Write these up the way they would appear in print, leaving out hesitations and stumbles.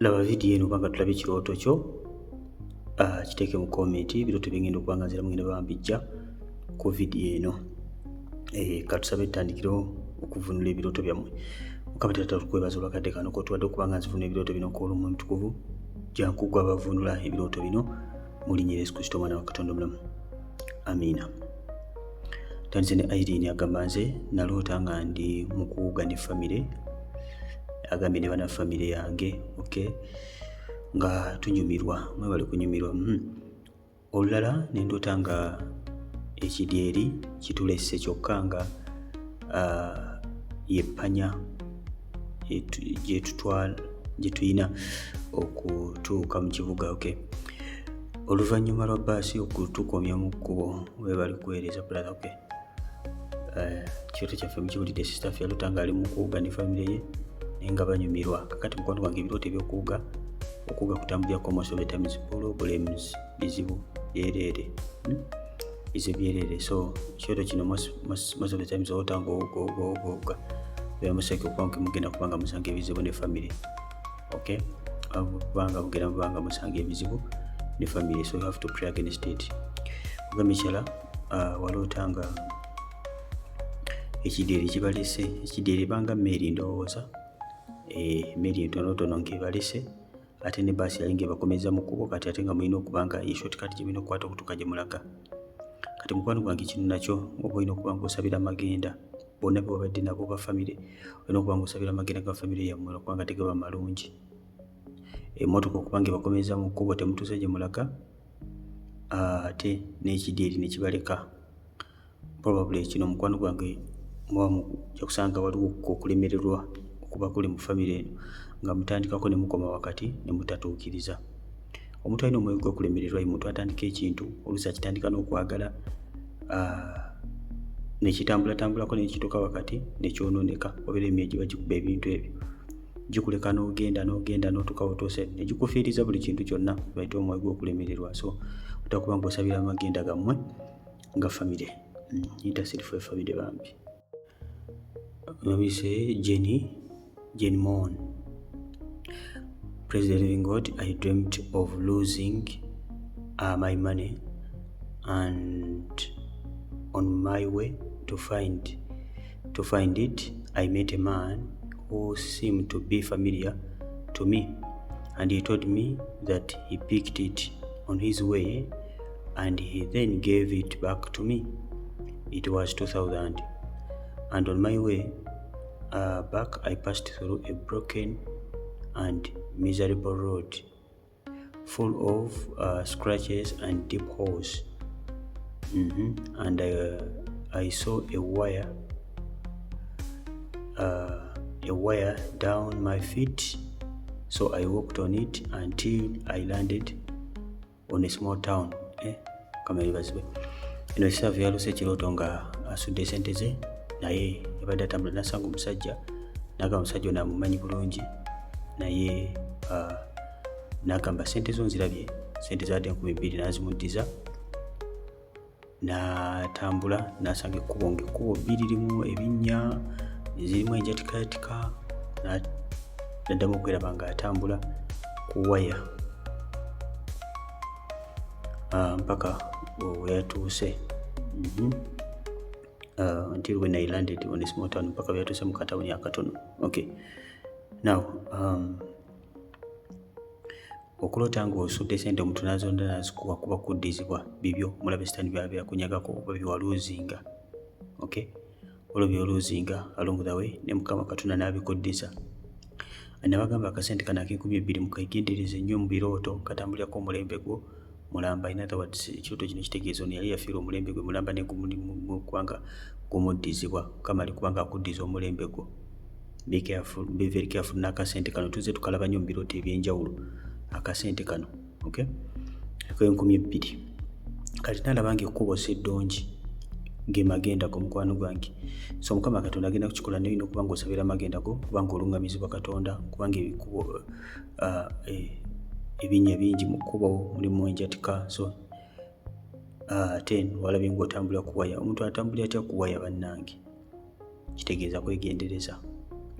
Laba vidiyo eno obanga tulabye ekirooto kyo, kiteeke mu comment. Ebirooto byengenda okuba nga nziramu ngenda baba mbijja ku vidiyo eno. Katusabe tutandikirewo okuvunula ebirooto byammwe. Mukama Taata, tukwebaza olwakadde kano kotuwadde okuba nga nzivunula ebirooto bino kw'olw'Omwoyo Omutukuvu. Jangu gwe abavunula ebirooto bino mu linnya erya Yesu Kristo, Omwana wa Katonda omulamu, amiina. Tandise ne Irene, agamba, "Nze naloota nga ndi mu kuwuga ne famire," agambye, "ne bana famire yange." Okay, nga tunyumirwa, mwebale kunyumirwa. "Olulala ne ndoota nga ekidyeri kitulesse, kyokka nga yeppanya gye tuyina okutuuka mu kibuga." Okay, "oluvannyuma lwa bbaasi okutukomya mu kkubo." Webali kuweereza, brother. Okay, ekirooto kyaffe mukiwulidde. Sister ffe yaloota nga ali mu kuwuga ne famire ye naye nga banyumirwa. Kakati mukwano gwange, ebirooto ebyokuwuga, okuwuga kutambulirako most of the times problems, bizibu byereere, Bizibu byereere. So ekirooto kino most of the times oloota nga owuga, owuga, owuga, owuga, beera museke okuba mugenda kubanga musanga ebizibu ne famire. Okay, kubanga mugenda mubanga musanga ebizibu ne family, so you have to pray against it. Ogambye kyala, waloota nga ekidyeri kibalese. Ekidyeri banga mmeeri, ndowooza emmeri entonotono ng'ebalese, ate ne baasi yali ng'ebakomeza mu kkubo. Kati ate nga mulina okuba nga ye shortcut gye mulina okukwata okutuuka gye mulaga. Kati mukwano gwange, kino nakyo oba olina okuba ng'osabira amagenda bonna be wabadde nabo ba famire. Olina okuba ng'osabira amagenda ga famire yammwe okubanga tegaba malungi. Emmotoka okuba nga ebakomeza mu kkubo, temutuuse gye mulaga, ate n'ekidyeri ne kibaleka. Probably kino, mukwano gwange, muba mujja kusanga waliwo okulemererwa okuba kuli mu famire eno, nga mutandikako ne mukoma wakati ne mutatuukiriza. Omuntu alina omwoyo gw'okulemererwa ye muntu atandika ekintu, oluusi akitandika n'okwagala, ne kitambulatambulako ne kituuka wakati ne kyonooneka. Obeera emyoyo giba gikuba ebintu ebyo, gikuleka n'ogenda n'ogenda n'otuuka w'otuuse ne gikufiiriza buli kintu kyonna, bayita omwoyo gw'okulemererwa. So otera kuba ng'osabira amagenda gammwe nga famire. Intercede for family, bambi. Babise Jenny, Jenny Mon. "Praise the living God. I dreamt of losing my money, and on my way to find it, I met a man who seemed to be familiar to me, and he told me that he picked it on his way and he then gave it back to me. It was 2000, and on my way back I passed through a broken and miserable road full of scratches and deep holes, and I saw a wire down my feet, so I walked on it until I landed on a small town." Eh, Mukama yeebazibwe. Eno kisaavu yaloose ekirooto nga asudde sente ze, naye yabadde atambula nasanga omusajja, nagamba omusajja ono amumanyi bulungi, naye nagamba, "Sente zo nzirabye." Sente zaadde 2000, nazimuddiza. N'atambula n'asanga ekkubo, ng'ekkubo bbi lirimu ebinnya, zirimu enjatikayatika. N'addamu okweraba ng'atambula ku waya mpaka we yatuuse, until when I landed on a small town, mpaka we yatuuse mu katawuni akatono. Okay, now okuloota ng'osudde sente, omuntu n'azonda n'azikuwa, kuba kuddizibwa bibyo. Omulabe sitaani byaba byakunyagako oba byewaluuzinga. Okay, olwo byoluuzinga along the way, ne Mukama Katonda n'abikuddiza. Nabagamba akasente kano ak'enkumi ebbiri mukegendereze nnyo mu birooto, katambulirako omulembe gwo mulamba. In other words, ekirooto kino kitegeeza ono yali yafiirwa omulembe gwe mulamba, ne kubanga gumuddizibwa. Mukama ali kubanga akuddiza omulembe gwo. Be careful, be very careful n'akasente kano. Tuzze tukalaba nnyo mu birooto ebyenjawulo, akasente kano, okay, ak'enkumi ebbiri. Kati nalaba nga ekkubo si ddungi, ge magenda go, mukwano gwange. So Mukama Katonda agenda kukikola, naye olina okuba ng'osabira amagenda go, kubanga oluŋŋamizibwa Katonda, kubanga ebikubo ebinnya bingi mu kkubo, mulimu enjatika. So ate walabye ng'otambula ku waya. Omuntu atambulira atya ku waya, bannange? Kitegeeza kwegendereza,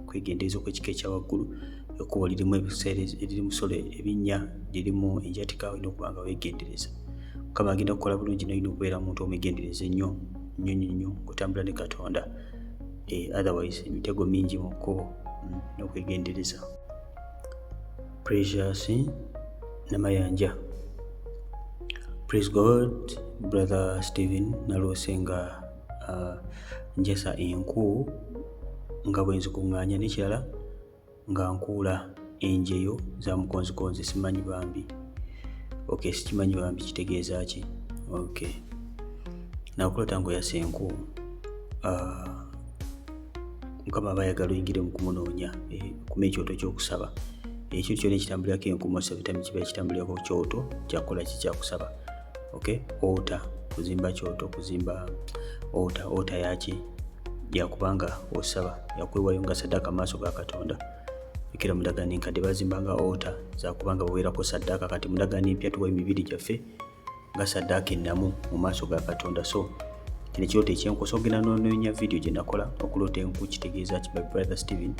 kwegendereza okw'ekika ekya waggulu. Ekkubo lirimu ebiseera, lirimu solo ebinnya, lirimu enjatika, olina okuba nga weegendereza. Mukama agenda kukola bulungi, naye olina okubeera muntu omwegendereza ennyo nnyo nnyo nnyo ng'otambula ne Katonda. Otherwise emitego mingi mu kkubo, n'okwegendereza. Precious Namayanja. Praise God, Brother Stephen. Naloose nga njasa enku nga bwe nzikuŋŋaanya, n'ekirala nga nkuula enjeyo za mukonzikonzi. Simanyi bambi. Okay, sikimanyi bambi kitegeeza ki. Okay, nakulota ng'oyasa enku. Mukama aba ayagala oyingire mu kumunoonya, kuma ekyoto ky'okusaba. Ekintu kyonna ekitambulirako enku most of the time kiba kitambulirako kyoto kyakukola ki? Kyakusaba. Okay, altar, kuzimba kyoto, kuzimba altar. Altar yaki? Yakubanga osaba, yakwewayo nga saddaaka maaso ga Katonda. Ekera mu ndagaano enkadde bazimbanga altar zakubanga baweerako saddaaka. Kati mu ndagaano empya tuwa emibiri gyaffe nga saddaaka ennamu mu maaso ga Katonda. So kino ekirooto ekyenkosa, ogenda nonoonya vidiyo gye nakola, okuloota enku kitegeeza ki, by Brother Stephen,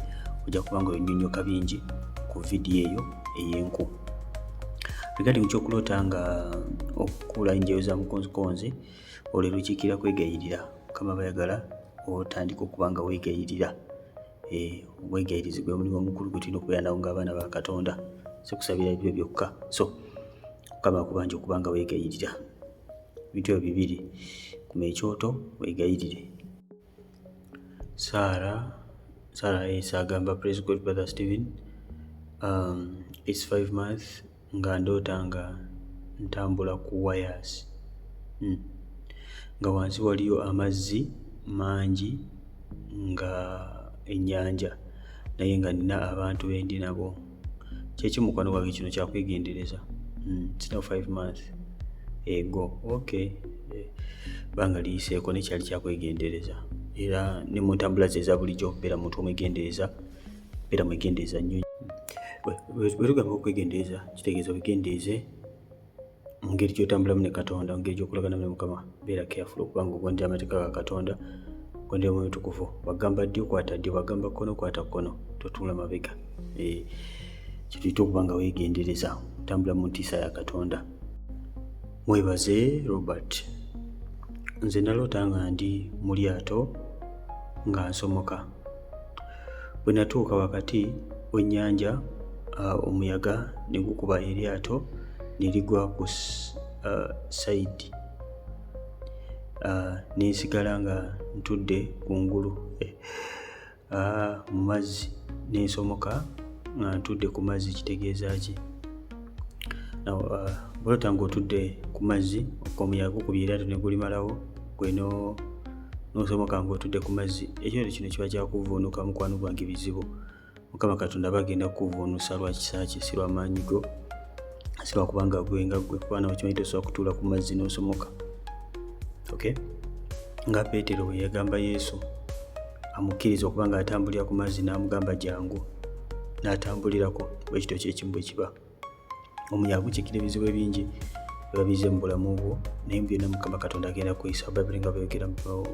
ojja kuba nga onyonnyoka bingi ku vidiyo eyo ey'enku. Regarding kyokuloota nga okukuula enjeyo za mukonzikonzi, olwo lukiikira kwegayirira. Mukama bayagala otandika okuba nga weegayirira. Obwegayirizi gwe mulimu omukulu gwe tulina okubeera nawo ng'abaana ba Katonda, si kusabira bibyo byokka. So Mukama akubanja okuba nga weegayirira. Ebintu ebyo bibiri, kuma ekyoto, weegayirire. Sarah Esa agamba, praise God, Brother Stephen. It's 5 months nga ndoota nga ntambula ku wires, nga wansi waliyo amazzi mangi nga ennyanja, naye nga nina abantu bendi nabo. Kyeki mukwano gwange? Kino kyakwegendereza. It's now 5 months ego. Okay, bbanga liyiseeko, naye kyali kyakwegendereza. Era ne mu ntambula ze eza bulijjo beera muntu omwegendereza, beera mwegendereza nnyo. Bwe tugamba okwegendereza, kitegeeza wegendereze mu ngeri gy'otambulamu ne Katonda, mu ngeri gy'okolaganamu ne Mukama. Beera careful okuba nga ogondera amateeka ga Katonda, ogondera Omwoyo Mutukuvu. Bw'agamba ddyo, kwata ddyo; bw'agamba kkono, kwata kkono, totunula mabega. Kituyite okuba nga weegendereza, otambula mu ntiisa ya Katonda. Mwebaze Robert. Nze naloota nga ndi mu lyato nga nsomoka. Bwe natuuka wakati w'ennyanja, omuyaga ne gukuba eryato ne ligwa ku side, ne nsigala nga ntudde kungulu mu mazzi, ne nsomoka nga ntudde ku mazzi. Kitegeeza ki? Bw'oloota ng'otudde ku mazzi, omuyaga gukubye eryato ne gulimalawo, gwe n'osomoka ng'otudde ku mazzi, ekirooto kino kiba kya kuvvuunuka, mukwano gwange, bizibu. Mukama Katonda aba agenda kukuvvuunusa lwa kisa kye, si lwa maanyi go, si lwa kubanga gwe nga ggwe, kuba nawe kimanyi tosobola kutuula ku mazzi n'osomoka. Okay, nga Peetero bwe yagamba Yesu amukkiriza okuba ng'atambulira ku mazzi, n'amugamba jangu, n'atambulirako, bwe kityo kyekimu bwe kiba. Omuyaga gukiikira ebizibu ebingi biba bizze mu bulamu bwo, naye mu byonna Mukama Katonda agenda kuyisa. Bayibuli nga bweyogera mu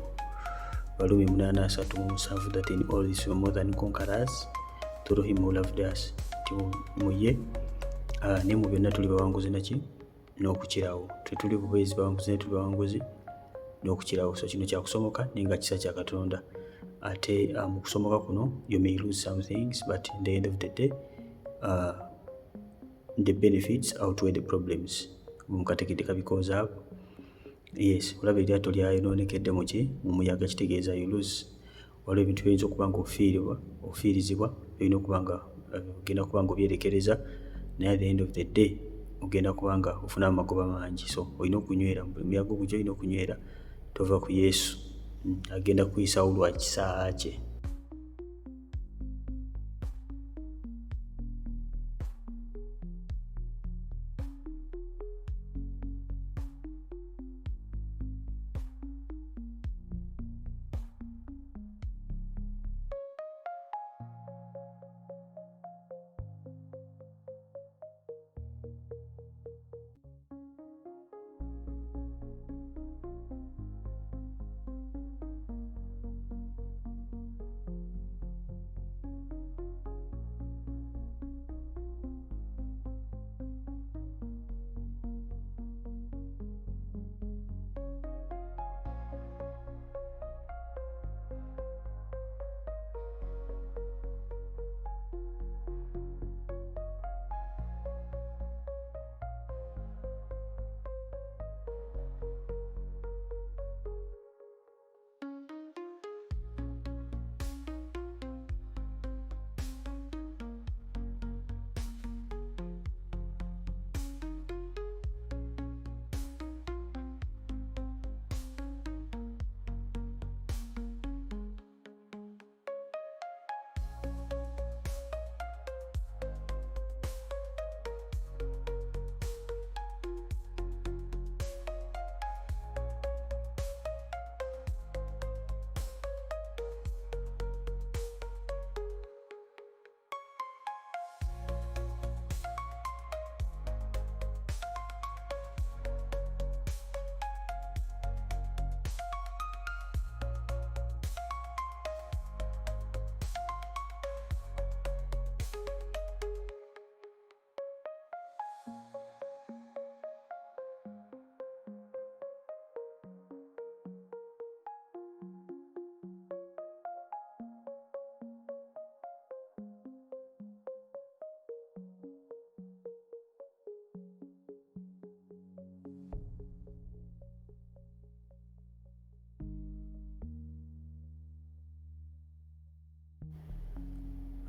Balumi 8:37 that in all this we are more than conquerors through him who loved us, nti mu ye naye mu byonna tuli bawanguzi naki n'okukirawo. Tetuli bubeezi bawanguzi, naye tuli bawanguzi n'okukirawo. So kino kyakusomoka, naye nga kisa kya Katonda. Ate mu kusomoka kuno you may lose some things, but in the end of the day the benefits outweigh the problems. Mukategedde kabikoza ako? Yes, olaba eryato lyayonoonekedde muki? Mu muyaga. Kitegeeza you lose, waliwo ebintu byoyinza okuba nga ofiiribwa, ofiirizibwa, olina okuba nga ogenda kuba nga obyerekereza, naye at the end of the day ogenda kuba nga ofuna amagoba mangi. So olina okunywera buli muyaga ogujja, olina okunywera, tova ku Yesu. Agenda kukuyisawo lwa kisa kye.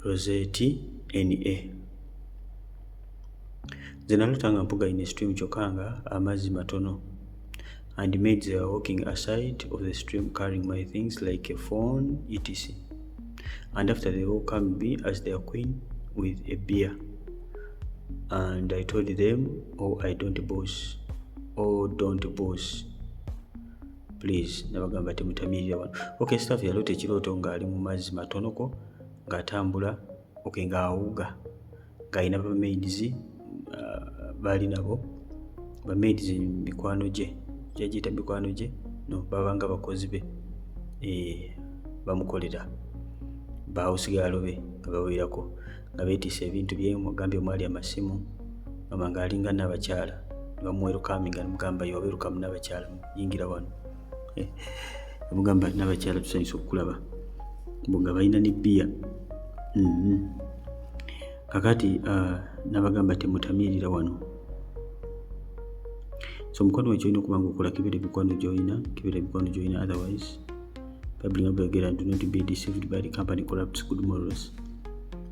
Rosette na nze naloota nga mpuga in a stream, kyokka nga amazzi matono, and maids are walking aside of the stream carrying my things like a phone, etc., and after they welcomed me as their queen with a beer, and I told them, "Oh, I don't boss. Oh, don't boss, please." Nabagamba temutamirira wano. Okay, staff yaloota ekirooto ng'ali mu mazzi matonoko ng'atambula, okay, ng'awuga, ng'alina bamaids, baali nabo bamaids mikwano gye, gyagiyita mikwano gye, no babanga bakozi be, bamukolera, bawusigalo be nga bawerako, nga beetiisa ebintu bye. Mugambye omwali amasimu, gamba ng'alinga n'abakyala nebamuwelcominga, nemugamba, "You welcome n'abakyala, yingira wano." Bamugamba, "N'abakyala, tusanyusa okukulaba." Mbu nga balina ne bbiya. Kakati nabagamba temutamiirira wano. So mukwano gwe, kyolina okuba nga okola, kebera emikwano gyolina, kebera emikwano gyolina. Otherwise Bayibuli nga bweyogera, "Do not be deceived by the company corrupts good morals."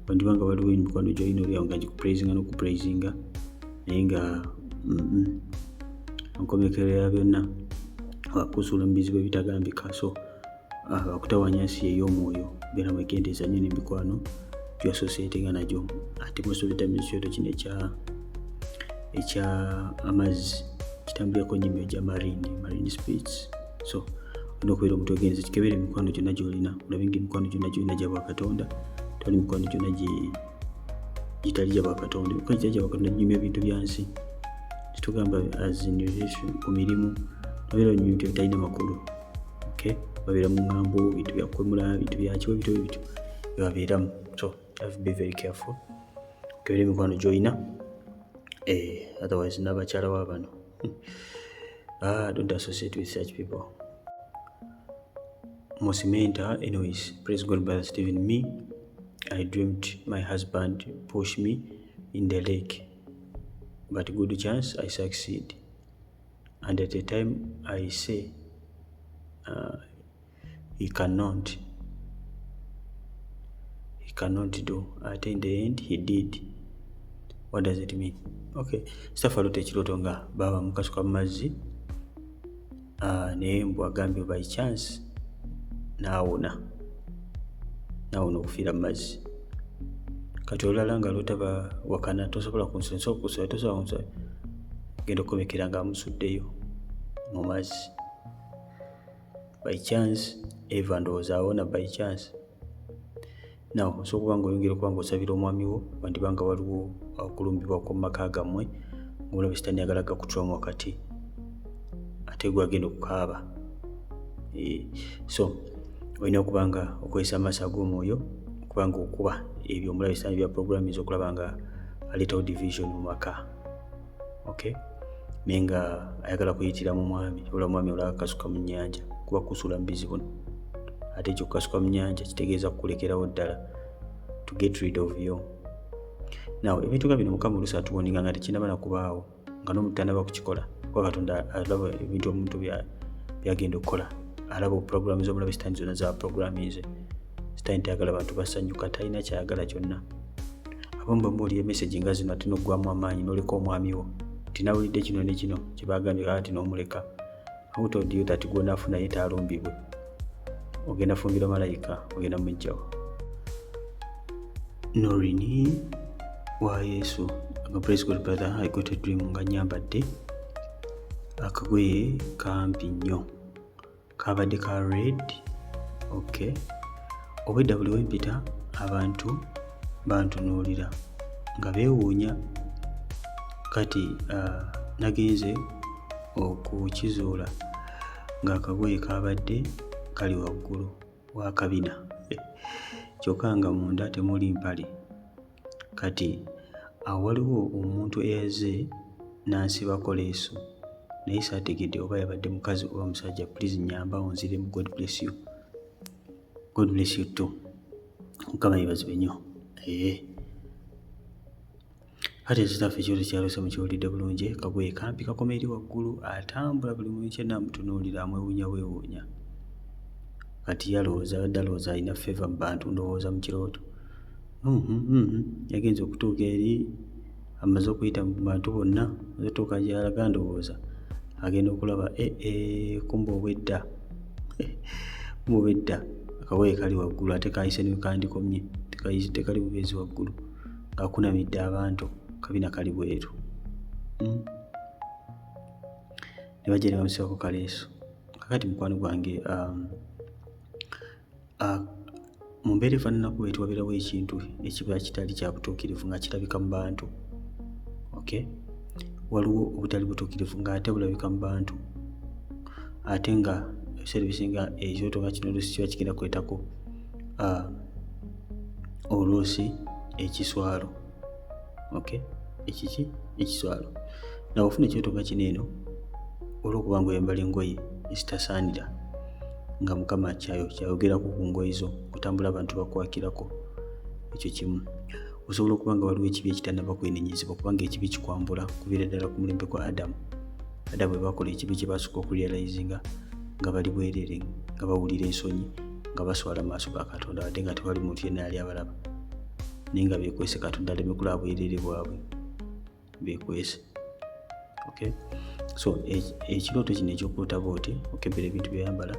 Wandibanga waliwo emikwano gyolina oliawo nga gikupraisinga n'okupraisinga, naye nga enkomekero ya byonna bakusuula mu bizibu ebitagambika. So bakutawanya nsi ey'omwoyo. Beera mwegendereza nnyo n'emikwano gyassociatinga nagyo. Ate most of the time ekyoto kino ekya amazzi kitambulirako nnyo emyoyo gya marine spirits. So olina okubeera omuntu ogenze kikebera emikwano gyonna gyolina, olabe nga emikwano gyonna gyolina gya bwakatonda, tewali mikwano gyonna gitali gya bwakatonda. Emikwano gitali gya bwakatonda ginyumya ebintu bya nsi, kitugamba as in relation ku mirimu, babeera banyumya ebintu ebitalina makulu. Okay, babeera mu ŋŋambo, bintu byakwemula, bintu byakiwa, bityo bityo byebabeeramu. So have to be very careful, okebera emikwano gyolina, otherwise n'abakyala wa bano, ah, don't associate with such people. Mosimenta. Anyways, praise God, Brother Stephen. Me, I dreamt my husband push me in the lake, but good chance I succeed, and at the time I say he cannot do, at in the end he did. What does it mean? Okay, staff alota ekirooto nga baba mukasuka mu mazzi, naye mbu agambye by chance n'awona, n'awona okufiira mu mazzi. Kati olulala nga aloota wakana, "Tosobola kunsula, nsobola kukusula, tosobola kunsula," genda okukomekera nga amusuddeyo mu mazzi by chance. Eva ndowooza awona by chance. Now osobola okuba nga oyongera okuba nga osabira omwami wo, wandiba nga waliwo okulumbibwa kw'omu maka gammwe, ng'olaba sitaani ayagala gakutulamu wakati, ate gwe agenda okukaaba. So olina okuba nga okozesa amaaso ag'omwoyo okuba nga okuba ebyo omulabe sitaani bya programming okulaba nga aleetawo division mu maka. Okay, naye nga ayagala kuyitira mu mwami, ola omwami olaba kasuka mu nnyanja kuba kusuula mu bizibu. Ate ekyo kukasuka mu nnyanja kitegeeza kukulekerawo ddala, to get rid of you. Now ebintu nga bino Mukama oluusi atuwarninga nga tekinnaba na kubaawo, nga n'omuntu tannaba kukikola, kuba Katonda alaba ebintu omuntu byagenda okukola, alaba programu z'omulabe sitaani zonna za programinze. Sitaani tayagala bantu basanyuka, talina kyayagala kyonna. Abamu bwe muwulira emessage nga zino, ate n'oggwamu amaanyi n'oleka omwami wo nti nawulidde kino ne kino kyebagambye, kakati n'omuleka. Who told you that gw'onaafuna ye taalumbibwe? Ogenda fumbirwa malayika, ogenda mujjawo. Norini wa Yesu nga, "Praise God, brother. I got a dream nga nyambadde akagoye kampi nnyo, kabadde ka red. Okay, obwedda buli wempita abantu bantunuulira nga beewuunya. Kati nagenze okukizuula ng'akagoye kabadde kali waggulu w'akabina, kyokka nga munda temuli mpale. Kati awo waliwo omuntu eyazze n'ansibako leesu, naye saategedde oba yabadde mukazi oba musajja. Please nnyamba onziremu. God bless you." God bless you too. Mukama yeebazibwe nnyo. Ee, kati ekitaffe ekirooto kyalose mukiwulidde bulungi. Kagoye kampi kakoma eri waggulu, atambula, buli muntu yenna amutunuulira, amwewuunya bwewuunya. Kati yalowooza, abadde alowooza alina favour mu bantu, ndowooza mu kirooto. Yagenze okutuuka eri amaze okuyita mu bantu bonna, amaze otuuka gy'alaga, ndowooza agenda okulaba ee, kumbe obwedda, kumbe obwedda akagoye kali waggulu, ate kayise ne kandikomye, tekali bubeezi waggulu, ng'akunamidde abantu, kabina kali bweru. Ne bajja ne bamusibako kaleesu. Kakati mukwano gwange, mu mbeera efaananako bweti, wabeerawo ekintu ekiba kitali kya butuukirivu nga kirabika mu bantu, okay? Waliwo obutali butuukirivu ng'ate bulabika mu bantu, ate nga ebiseera ebisinga ekirooto nga kino oluusi kiba kigenda kuleetako oluusi ekiswalo, okay? Ekiki? Ekiswalo. Nawe ofuna ekirooto nga kino eno olw'okuba nga oyambala engoye ezitasaanira, nga Mukama kyayogerako ku ngoye zo, otambula abantu bakwakirako. Ekyo kimu. Osobola okuba nga waliwo ekibi ekitannaba kwenenyezebwa, kubanga ekibi kikwambula kuviira ddala ku mulembe gwa Adamu. Adamu bwe bakola ekibi, kye basooka okurealizinga nga bali bwereere, nga bawulira ensonyi, nga baswala mu maaso ga Katonda, wadde nga tewali muntu yenna yali abalaba, naye nga beekwese Katonda aleme kulaba bwereere bwabwe, beekwese, okay? So ekirooto kino ekyokuloota bwoti, okebera ebintu byeyambala,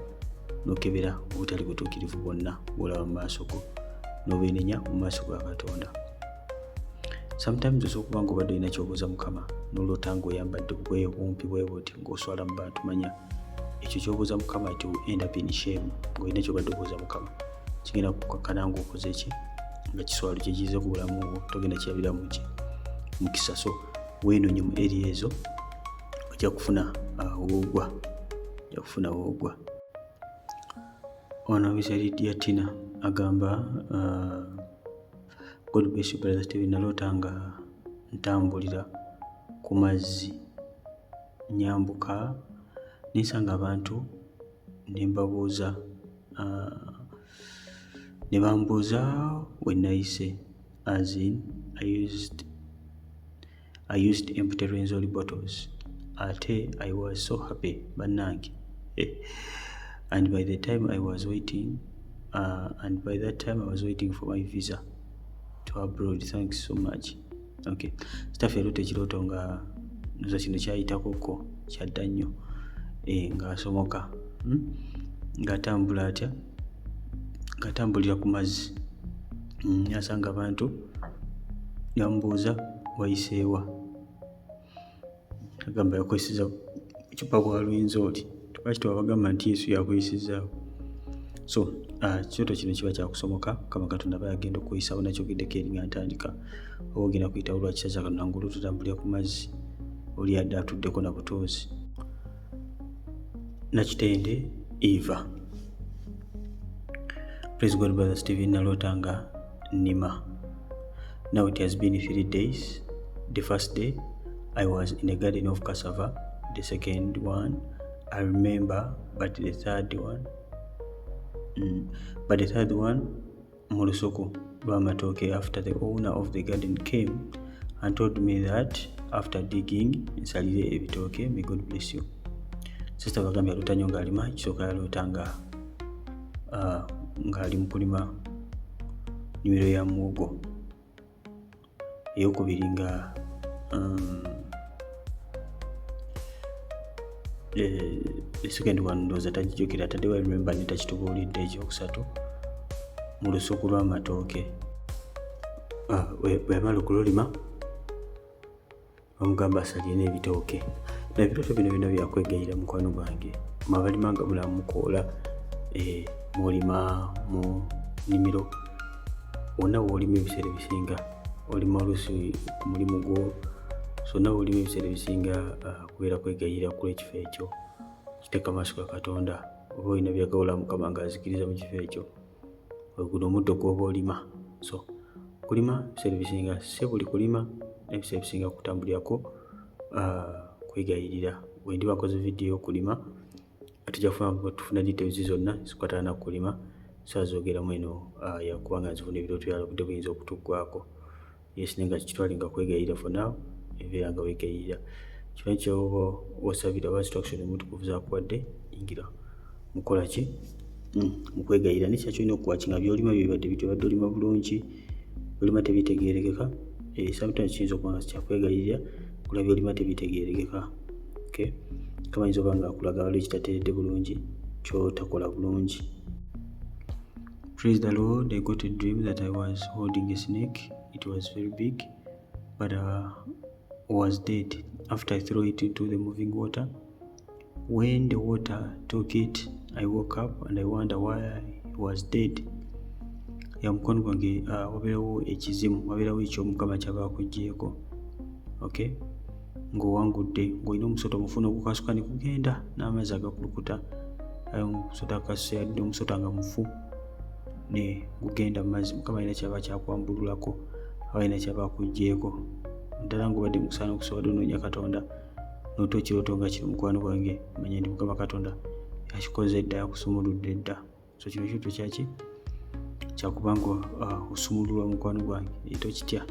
n'okebera obutali butuukirivu bwonna bwolaba mu maaso go, n'obwenenya mu maaso ga Katonda. Sometimes osobola okuba nga obadde olina kyobuuza Mukama, n'oloota ng'oyambadde obugoye obumpi bwe buti, ng'oswala mu bantu. Manya ekyo kyobuuza Mukama to end up in shame. Ng'olina kyobadde obuuza Mukama, kigenda kukakkana ng'okoze ki, nga kiswalo kyekize ku bulamu bwo, togenda kirabiramu ki mukisa. So weenonye mu area ezo, ojja kufuna woogwa, ojja kufuna woogwa. Ono Mr Lydia Tina agamba, "God bless you, brother Steven. Naloota nga ntambulira ku mazzi, nyambuka, nensanga abantu ne mbabuuza, ne bambuuza we nayise, as in I used empty Rwenzori bottles. Ate I was so happy, bannange. And by the time I was waiting and by that time I was waiting for my visa to abroad. Thanks so much." Okay, staff yaloota ekirooto nga noza kino kyayitakoko kyadda nnyo, ng'asomoka, Ng'atambula atya? Ng'atambulira ku mazzi, asanga abantu yamubuuza wayiseewa. Agamba yakozeseza bucupa bwa Rwenzori. Lwaki tewabagamba nti Yesu yakuyisizaawo? So ekirooto kino kiba kyakusomoka. Mukama Katonda aba yagenda okuyisawo. Nakyogeddeko eri nga ntandika, oba ogenda kuyitawo lwa kisa kya Katonda, ngaolwo tutambulira ku mazzi, oli adde atuddeko na butuuzi. Nakitende Eva, "Praise God, brother Steven. Naloota nga nnima. Now it has been 3 days. The first day I was in a garden of cassava. The second one I remember, but the third one, but the third one mu lusuku lw'amatooke, after the owner of the garden came and told me that after digging nsalire ebitooke. May God bless you." Sister bagambye aloota nnyo ng'alima. Kisooka yaloota nga ng'ali mu kulima nnimiro ya muwogo. Eyokubiri nga the second one ndowooza tagijjukira, ataddewo "remember" ne takitubuulidde. Ekyokusatu mu lusuku lw'amatooke. Bwe yamala okululima, bamugamba asalire n'ebitooke. Ebirooto bino byonna byakwegayirira, mukwano gwange. Mwe abalima nga mulaba mukoola, mulima mu nnimiro, wonna w'olima ebiseera ebisinga olima oluusi ku mulimu gwo, so wonna w'olima ebiseera ebisinga kubeera kwegayirira ku ekifo ekyo. Kiteeka maaso ga Katonda, oba olina byagawula Mukama ng'azikiriza mu kifo ekyo, guno omuddo gw'oba olima. So kulima ebiseera ebisinga si buli kulima, ebiseera ebisinga kutambulirako kwegayirira. Bwe ndiba nkoze vidiyo y'okulima, tujja tufuna details zonna zikwatagana ku kulima. Saazoogeramu eno yakuba nga nzifuna ebirooto byala, obudde buyinza okutuggwako. Yes, naye nga kikitwale nga kwegayirira for now, ebeera nga weegayirira. Kimanyi kyoba osabira oba instruction omutukuvu zakuwadde, yingira mukola ki, mukwegayirira. Naye kyakyo olina okuwaki nga byolima bibadde bityo, obadde olima bulungi, Byolima tebitegeerekeka. Sometimes kiyinza okuba nga sikyakwegayirira kula, byolima tebitegeerekeka, okay? Mukama ayinza oba nga akulaga waliwo ekitateredde bulungi, kyotakola bulungi. Praise the Lord. I got a dream that I was holding a snake. It was very big, but was dead after I threw it into the moving water. When the water took it, I woke up and I wonder why I was dead. Ya, mukwano gwange, wabeerawo ekizimu, wabeerawo ekyomukama kyaba akuggyeeko, okay? Ng'owangudde, ng'olina omusota omufuna ogukasuka ne gugenda n'amazzi agakulukuta. Omusota akaseyadde, omusota nga mufu ne gugenda mu mazzi. Mukama alina kyaba kyakwambululako, aba alina kyaba akuggyeeko ddala ng'obadde mukusaana okusobadde onoonya Katonda n'ota ekirooto nga kino. Mukwano gwange, manya nti Mukama Katonda yakikoze dda, yakusumuludde dda. So kino kirooto kyaki kyakubanga osumululwa. Mukwano gwange, tokitya,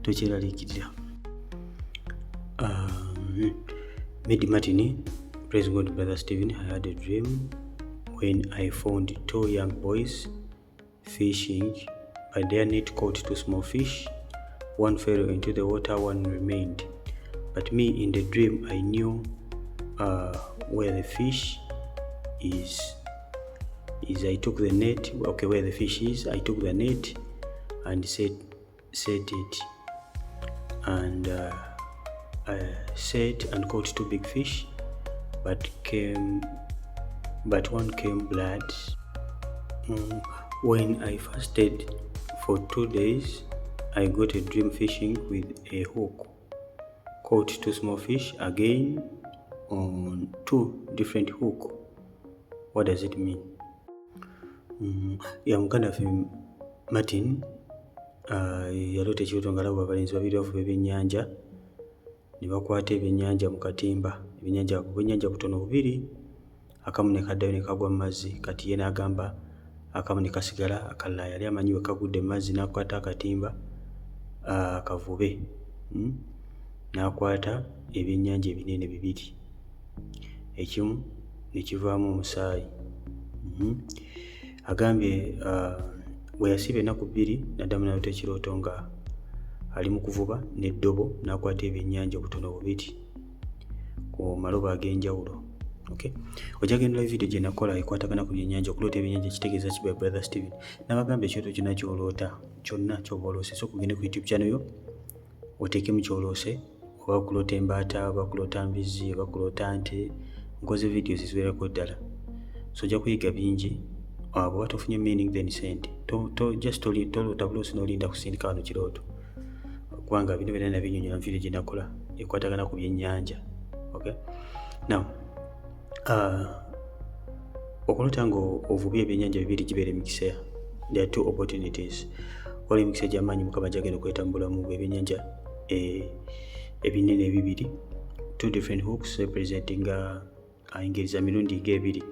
tokyeraliikirira. Medi Martin, praise God, Brother Stephen. I had a dream when I found two young boys fishing, but their net caught two small fish. One fell into the water, one remained. But me, in the dream, I knew where the fish is. I took the net, okay, where the fish is, I took the net and set it and set and caught two big fish, but one came blood. When I fasted for 2 days, I got a dream fishing with a hook, caught two small fish again on two different hook. What does it mean? Ya, muganda waffe Martin yaloota ekirooto ng'alaba abalenzi babiri bavuba ebyennyanja ne bakwata ebyennyanja mu katimba, ebyennyanja butono bubiri, akamu ne kaddayo ne kagwa mu mazzi. Kati ye n'agamba akamu ne kasigala, akalala yali amanyi we kagudde mu mazzi, n'akwata akatimba akavube, N'akwata ebyennyanja ebinene bibiri, ekimu ne kivaamu omusaayi. Agambye bwe yasiiba ennaku 2, n'addamu n'aloota ekirooto nga ali mu kuvuba n'eddobo, n'akwata ebyennyanja obutono bubiri ku malobo ag'enjawulo, okay? Ojja genda olabe video gye nakola ekwatagana ku byennyanja, okuloota ebyennyanja kitegeeza ki, by Brother Steven. Nabagamba ekirooto kyonna ky'oloota, kyonna ky'oba oloose, sooka ogende ku YouTube channel yo oteekemu ky'oloose, oba kuloota embaata, oba kuloota mbizzi, oba kuloota nte. Nkoze videos ziwerako ddala, so ojja kuyiga bingi. Bw'oba tofunye meaning, then send to, just toloota buloosi n'olinda kusindika wano kirooto, kubanga bino byonna nabinnyonnyola mu video gye nakola ekwatagana ku byennyanja, okay? Now okuloota nga ovubye ebyennyanja bibiri gibeera emikisa. There are two opportunities. Waliwo emikisa egy'amaanyi Mukama gyagenda okuleeta mu bulamu bwe. Ebyennyanja ebinene ebibiri, two different hooks representing engeri za mirundi ng'ebiri,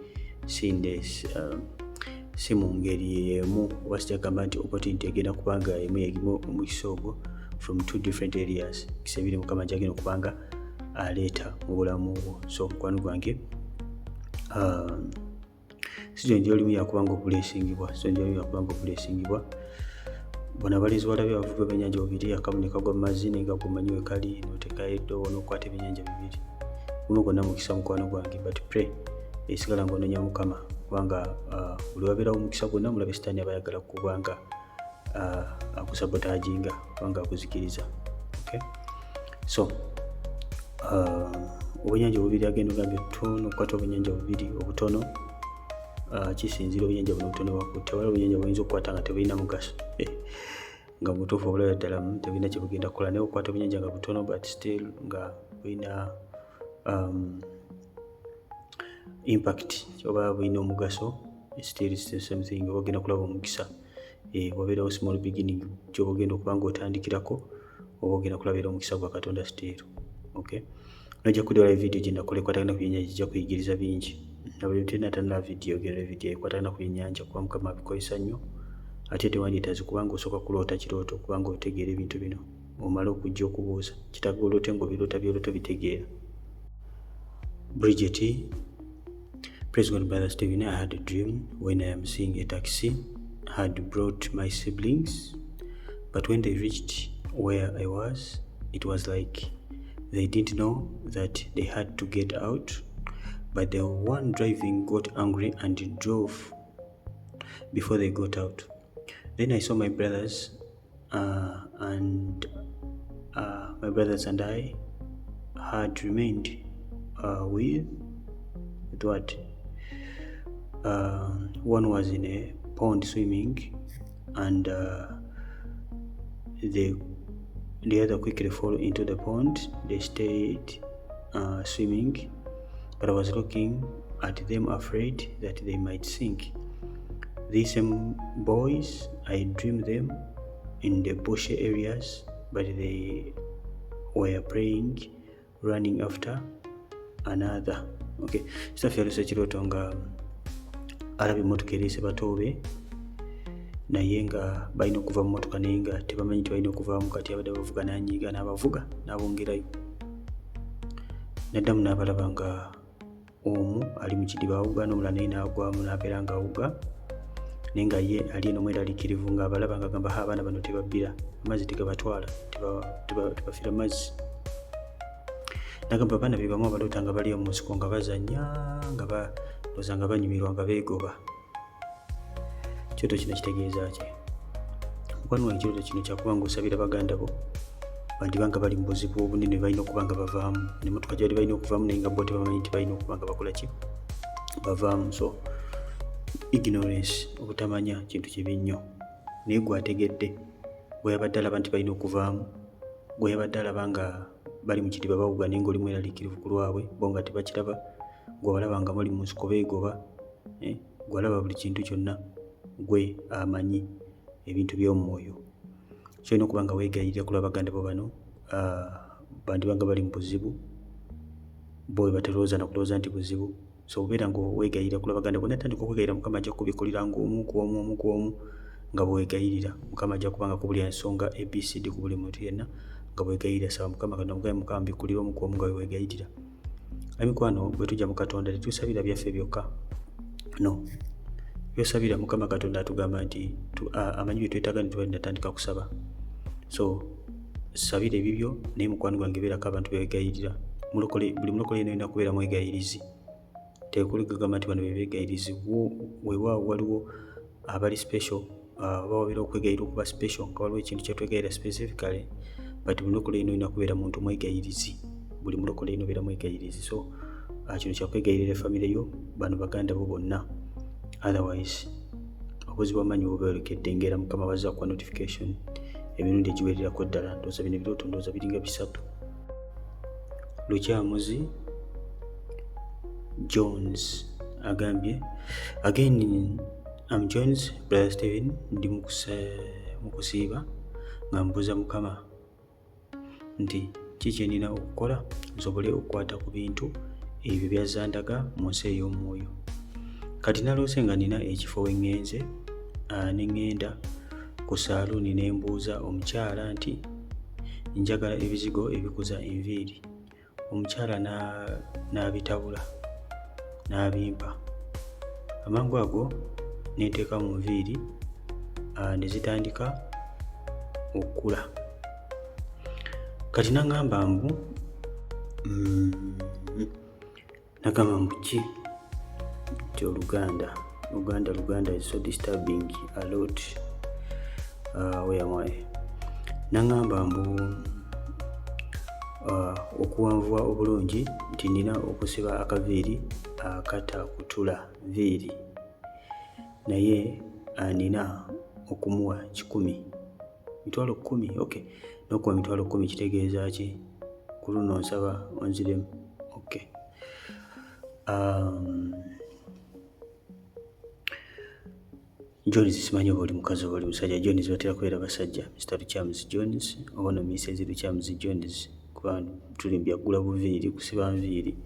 si mu ngeri emu, oba sikyagamba nti opportunity egenda kubanga emu erimu omukisa ogwo from two different areas. Mikisa ebiri Mukama gyagenda okubanga aleeta mu bulamu bwo. So mukwano gwange, season gyolimu yakubanga oblessingibwa, season gyolimu yakubanga oblessingibwa. Bono abalenzi walabye abavubi ebyennyanja bubiri, akamu ne kagwa mu mazzi, naye nga gomanyi we kali, n'oteekayo eddobo n'okwata ebyennyanja bibiri. Guno gwonna mukisa, mukwano gwange, but pray, esigala ng'onoonya Mukama, kubanga buli wabeerawo omukisa gwonna, mulabe Sitaani aba ayagala kubanga akusabotaginga, kubanga akuzikiriza, okay? So obwennyanja obubiri, agenda ogambye tono okukwata obwennyanja bubiri obutono, kisinziira obwennyanja buno obutono wakutte. Waliwo obwennyanja buyinza okukwata nga tebulina mugaso, nga butuufu obulala ddala tebulina kyebugenda kukola, naye okukwata obwennyanja nga butono but still nga bulina impact oba bulina omugaso, still it's the same thing, oba ogenda kulaba omukisa. Wabeerawo small beginning kyoba ogenda okuba nga otandikirako, oba ogenda kulabira omukisa gwa Katonda still, okay? Nojja kudda video gye nakola ekwatagana ku byennyanja, kijja kuyigiriza bingi. Nabuli tena video, genda video ekwatagana ku byennyanja, kuba Mukama abikozesa nnyo. Ate tewandyetaaze kubanga osooka kuloota kirooto kubanga otegeera ebintu bino, omale okujja okubuuza. Kitaaga oloote ng'obiroota, byoloota bitegeera. Bridget, praise God, Brother Stephen. I had a dream when I am seeing a taxi had brought my siblings. But when they reached where I was, it was like they didn't know that they had to get out, but the one driving got angry and drove before they got out. Then I saw my brothers and my brothers and I had remained with what? One was in a pond swimming, and the other quickly fall into the pond. They stayed swimming, but I was looking at them afraid that they might sink. These same boys, I dreamed them in the bushy areas, but they were praying, running after another. Okay, Staff yalose ekirooto nga alaba emmotoka ereese batoobe, naye nga balina okuva mu mmotoka, naye nga tebamanyi nti balina okuvaamu. Kati abadde bavuga n'anyiiga n'abavuga n'abongerayo, naddamu n'abalaba nga omu ali mu kidiba awuga, n'omulala naye n'agwamu n'abeera nga awuga, naye nga ye ali eno mweraliikirivu ng'abalaba nga agamba, "Ha, abaana bano tebabbira, amazzi tegabatwala, tebafiira mazzi." Nagamba abaana be bamu abaloota nga bali mu nsiko nga bazannya, nga balooza nga banyumirwa, nga beegoba. Ekirooto kino kitegeeza ki, mukwano wange? Ekirooto kino kyakuba nga osabira baganda bo, bandiba nga bali mu buzibu obunene, balina okuba nga bavaamu nemotoka gyebali balina okuvaamu, naye nga bo tebamanyi nti balina okuba nga bakola ki, bavaamu. So ignorance, obutamanya kintu kibi nnyo, naye gwe ategedde, gwe yabadde alaba nti balina okuvaamu, gwe yabadde alaba nga bali mu kidiba bawuga, naye nga oli mweraliikirivu ku lwabwe, bo nga tebakiraba, gwe obalaba nga bali mu nsiko beegoba, eh, gwe alaba buli kintu kyonna, gwe amanyi ebintu by'omwoyo. So olina okuba nga weegayirira ku lwa baganda bo bano, bandiba nga bali mu buzibu, bo bwe batalowooza na kulowooza nti buzibu. So obeera nga weegayirira ku lwa baganda bo, natandika okwegayirira, Mukama ajja kukubikkulira ng'omu ku omu, omu ku omu, nga bw'wegayirira. Mukama ajja kuba nga kubulira ensonga ABCD ku buli muntu yenna nga bwegayirira. Saba Mukama Katonda, mugambe, "Mukama, mbikkulira omu ku omu," nga bwe weegayirira. Emikwano, bwe tujja mu Katonda tetusabira byaffe byokka, no byosabira Mukama Katonda atugamba nti amanyi bye twetaaga ne tuba natandika kusaba. So sabira ebibyo, naye mukwano gwange beerako abantu bewegayirira. Mulokole, buli mulokole yena olina kubeera mwegayirizi. Tekuli kugamba nti bano bebegayirizi. Weewaawo waliwo abali special, oba wabeera okwegayirira okuba special nga waliwo ekintu kyetwegayirira specifically, but buli mulokole yena olina kubeera muntu mwegayirizi. Buli mulokole yena obeera mwegayirizi. So kino kyakwegayirira efamire yo, bano baganda bo bonna. Otherwise obuzibu amanyi bubeolekedde ngera Mukama bazza kuwa notification emirundi egiwererako ddala. Ndowooza bino ebirooto ndowooza biringa bisatu. Lukyamuzi Jones agambye, "Again, am Jones. Brother Steven, ndi mu kusiiba nga mbuuza Mukama nti ki kyenina okukola nsobole okukwata ku bintu ebyo byazandaga mu nsi ey'omwoyo. Kati naloose nga nina ekifo we ŋŋenze, ne ŋŋenda ku saaluuni ne mbuuza omukyala nti njagala ebizigo ebikuza enviiri. Omukyala n'abitabula n'abimpa. Amangu ago ne nteeka mu nviiri ne zitandika okukula. Kati n'aŋŋamba mbu nagamba mbu ki nti Oluganda, Luganda, Luganda is so disturbing a lot. Where am I? N'aŋŋamba mbu okuwanvuwa obulungi nti nina okusiba akaviiri akatakutula nviiri, naye nina okumuwa 100, 100,000. Okay, n'okuwa 100,000 kitegeeza ki? Ku luno nsaba onziremu. Okay. Jones, simanyi oba oli mukazi oba oli musajja. Jones batera kubeera basajja. Mr Lukyamuzi Jones oba no Mrs Lukyamuzi Jones, kuba tuli mu byaggula buviiri, kusiba nviiri.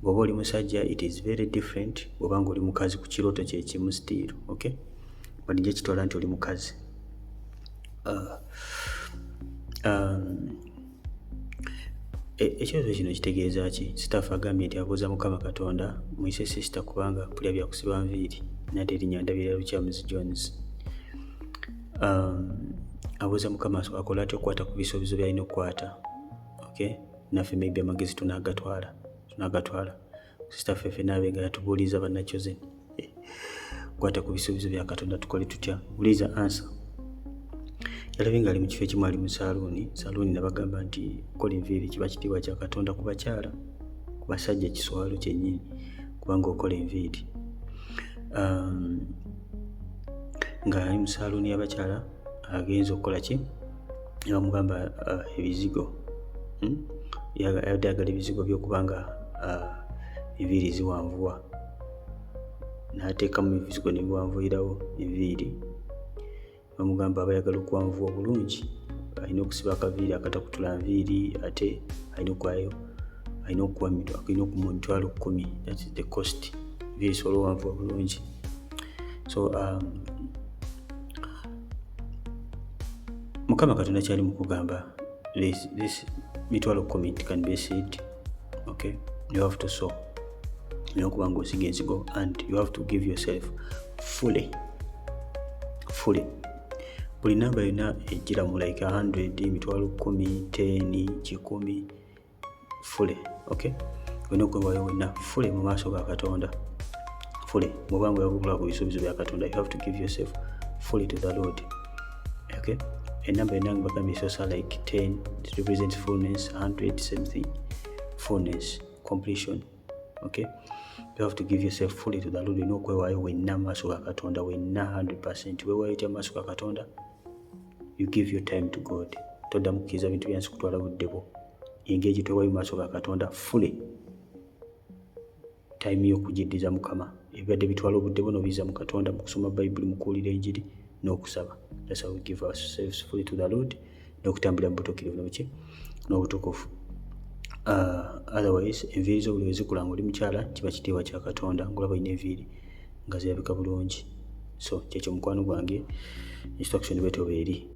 Bw'oba oli musajja it is very different bw'oba ng'oli mukazi ku kirooto kye kimu still, okay? But nja kitwala nti oli mukazi. Ekirooto kino kitegeeza ki? Staff agambye nti abuuza Mukama Katonda, muyise sister kubanga mpulira bya kusiba nviiri, nate erinnya ndabira Lukyamuzi Jones. Abuuza Mukama akola atya okukwata ku bisuubizo by'alina okukwata. Okay, naffe maybe amagezi tunagatwala. Sister ffe ffenna abe nga yatubuuliza bannachosen, kwata ku bisuubizo bya Katonda tukole tutya? Buliza answer. Yalabye ng'ali mu kifo ekimu, ali mu saaluuni. Saaluuni nabagamba nti kola enviiri kiba kitiibwa kya Katonda ku bakyala, ku basajja kiswalo kyennyini kubanga okola enviiri. Ng'ali mu saaluuni y'abakyala agenza okukola ki, bamugamba ebizigo, Yabadde ayagala ebizigo by'okuba nga enviiri ziwanvuwa, n'ateekamu ebizigo ne biwanvuyirawo enviiri. Bamugamba aba ayagala okuwanvuwa obulungi alina okusiba akaviiri akatakutula nviiri, ate alina okuwayo, alina okuwa, alina okumuwa 100,000. That is the cost, enviiri esobola owanvuwa bulungi. So Mukama Katonda kyali mu kugamba, this 100,000 can be a seed. Okay, you have to sow, olina okuba nga osiga ensigo and you have to give yourself fully, fully. Buli namba yonna ejjira mu like 100, 10,000, 10, 100, fully. Okay, olina okwewaayo wenna fully mu maaso ga Katonda, fully. Bw'oba nga oyagala ku bisuubizo bya Katonda, you have to give yourself fully to the Lord. Okay, enamba yonna nga bagambye esosa like 10, it represents fullness, 100, same thing, fullness, completion. Okay, you have to give yourself fully to the Lord. Olina okwewaayo wenna mu maaso ga Katonda, wenna 100. Weewaayo otya mu maaso ga Katonda? You give your time to God. Toddamu kukkiriza bintu byansi kutwala budde bwo. Engeri gye twewaayo mu maaso ga Katonda fully, time y'okugiddiza Mukama. Ebibadde bitwala obudde bwo n'obiyisa mu Katonda, mu kusoma Bayibuli, mu kuwulira enjiri n'okusaba. That's how we give ourselves fully to the Lord, n'okutambulira mu butuukirivu nobuki n'obutukuvu. Otherwise enviiri zo buli we zikula ng'oli mukyala kiba kitiibwa kya Katonda, ng'olaba olina enviiri nga zirabika bulungi. So kyekyo mukwano gwange, instruction bwetyo bweri.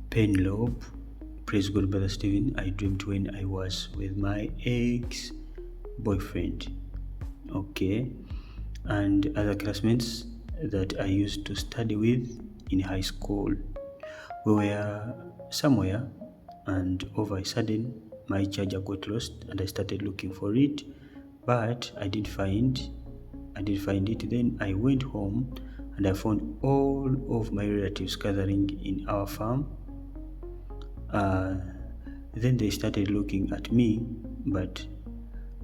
Penelope, praise God, Brother Stephen. I dreamed when I was with my ex boyfriend, okay, and other classmates that I used to study with in high school. We were somewhere and over a sudden my charger got lost and I started looking for it, but I didn't find it. Then I went home and I found all of my relatives gathering in our farm. Then they started looking at me, but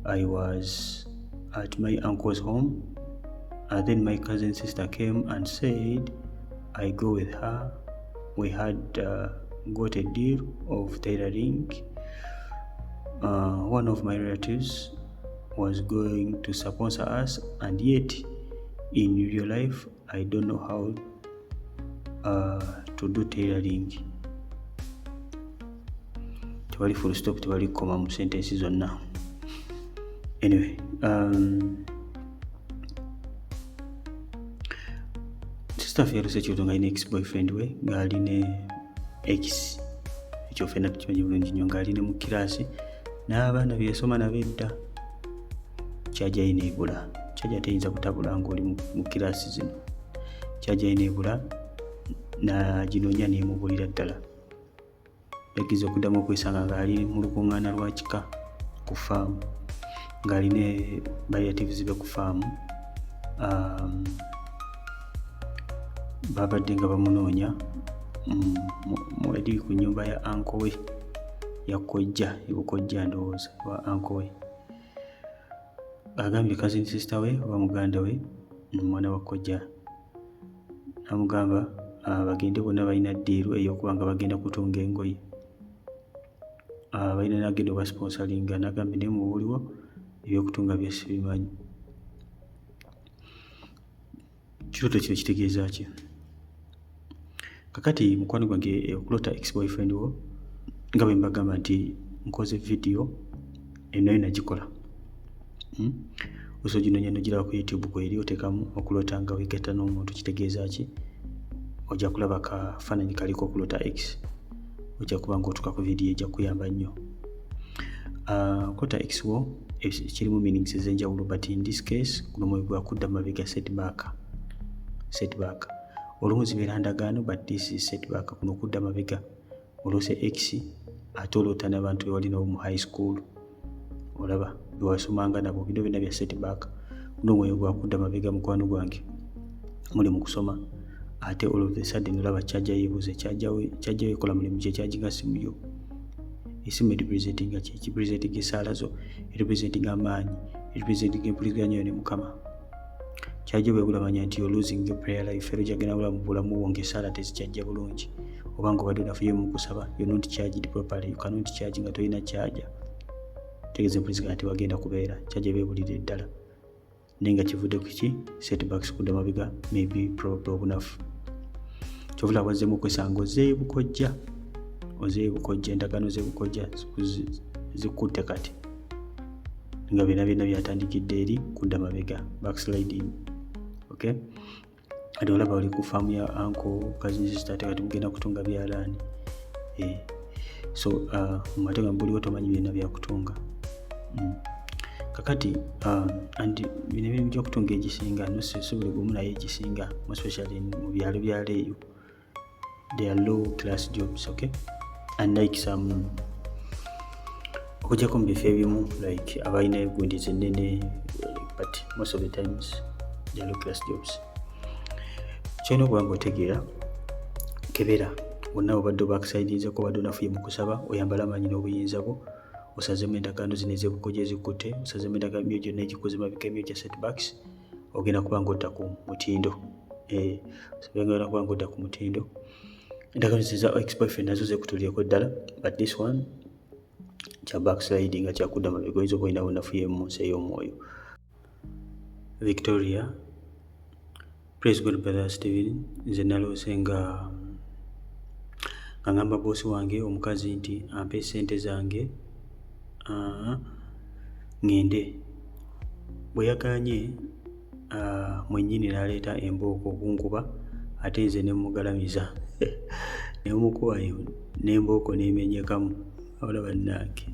I was at my uncle's home. Then my cousin sister came and said I go with her. We had got a deal of tailoring. One of my relatives was going to sponsor us, and yet in real life I don't know how to do tailoring. Tewali full stop, tewali koma mu sentence zonna. Anyway, sister ffe yalose ekirooto nga alina ex boyfriend we, ng'ali ne ex, ekyo ffenna tukimanyi bulungi nnyo, ng'ali ne mu kiraasi n'abaana bye yasoma nabo edda. Charger ye neebula. Charger teyinza kutabula ng'oli mu kiraasi zino. Charger ye neebula, naginoonya neemubulira ddala. Yakkiriza okuddamu okwesanga ng'ali mu lukuŋŋaana lwa kika ku faamu, ng'ali ne barelatives be ku faamu. Babadde nga bamunoonya eri ku nnyumba ya uncle we, ya kojja, ebukojja ndowooza wa uncle we. Agambye cousin sister we oba muganda we, mwana wa kojja, namugamba bagende bonna, balina deal ey'okuba nga bagenda kutunga engoye, balina nagenda obasponsoringa. Nagambye naye mubuliwo ebyokutunga bye sibimanyi. Kirooto kino kitegeeza ki? Kakati mukwano gwange, okulota ex boyfriend wo, nga bwe mbagamba nti nkoze video enayo nagikola, Osobola ginoonya nogiraba ku YouTube kweri, oteekamu "okulota nga weegatta n'omuntu kitegeeza ki", ojja kulaba kafaananyi kaliko okulota ex, ojja kuba nga otuuka ku video, ejja kukuyamba nnyo. Okulota ex wo kirimu meanings ez'enjawulo, but in this case guno omwoyo gwakudda mabega, setback, setback. Olumu zibeera ndagaano, but this is setback, kuno kudda mabega. Oloose ex, ate oloota n'abantu bewali nabo mu high school, olaba bewasomanga nabo. Bino byonna bya setback. Guno omwoyo gwakudda mabega. Mukwano gwange, muli mu kusoma, ate all of the sudden olaba charger yeebuze. Charger yo ekola mulimu ki? Echarginga simu yo. Esimu erepresentinga ki? Ekirepresentinga esaala zo, erepresentinga amaanyi, erepresentinga empuliziganya yo ne Mukama. Charger bwebula, manya nti you're losing your prayer life, era ojagenda bulamu bulamu bwo ng'esaala tezikyajja bulungi, oba nga obadde onafuye mu kusaba. You're not charged properly. You cannot charge nga tolina charger. Tegeeza empuliziganya tewagenda kubeera, charger beebulira eddala, naye nga kivudde ku ki? Setbacks, kudda mabega, maybe probably obunafu. Kyovula wazzemu okwesanga ozeeyo bukojja, ozeeyo bukojja, endagaano z'ebukojja zikutte kati, nga byonna byonna byatandikidde eri kudda mabega, backsliding. Okay, kati olaba oli ku faamu ya uncle, cousin, sister, ate kati mugenda kutunga byalaani. So ate nga buliwo tomanyi byonna byakutunga. Kakati and bino emirimu gy'okutunga egisinga, no si buli gumu, naye egisinga, especially mu byalo byalo eyo, they are low class jobs, okay? Unlike some, okujjako mu bifo ebimu like abalina egundi zenene, but most of the times they are low class jobs. Kyolina okuba nga otegeera, kebera wonna obadde obackslidinzeko, obadde onafuye mu kusaba, oyambale amaanyi n'obuyinza bwo, osazemu endagaano zino ez'ebukojo ezikutte, osazemu endagaano, emyoyo gyonna egikuze mabega, emyoyo gya setbacks. Ogenda kuba nga odda ku mutindo, ogenda kuba nga odda ku mutindo. Endagaano eza ex boyfriend nazo zekutulyeko ddala, but this one kya backsliding, nga kyakudda mabega, oyinza oba olinawo nafuye mu nsi ey'omwoyo. Victoria: "Praise God, Brother Steven. Nze naloose nga ngamba boosi wange omukazi nti ampe sente zange ŋŋende. Bwe yagaanye, mwennyini n'aleeta embooko okunkuba, ate nze ne mmugalamiza ne mmukuba n'embooko n'emenyekamu." Wabula bannange,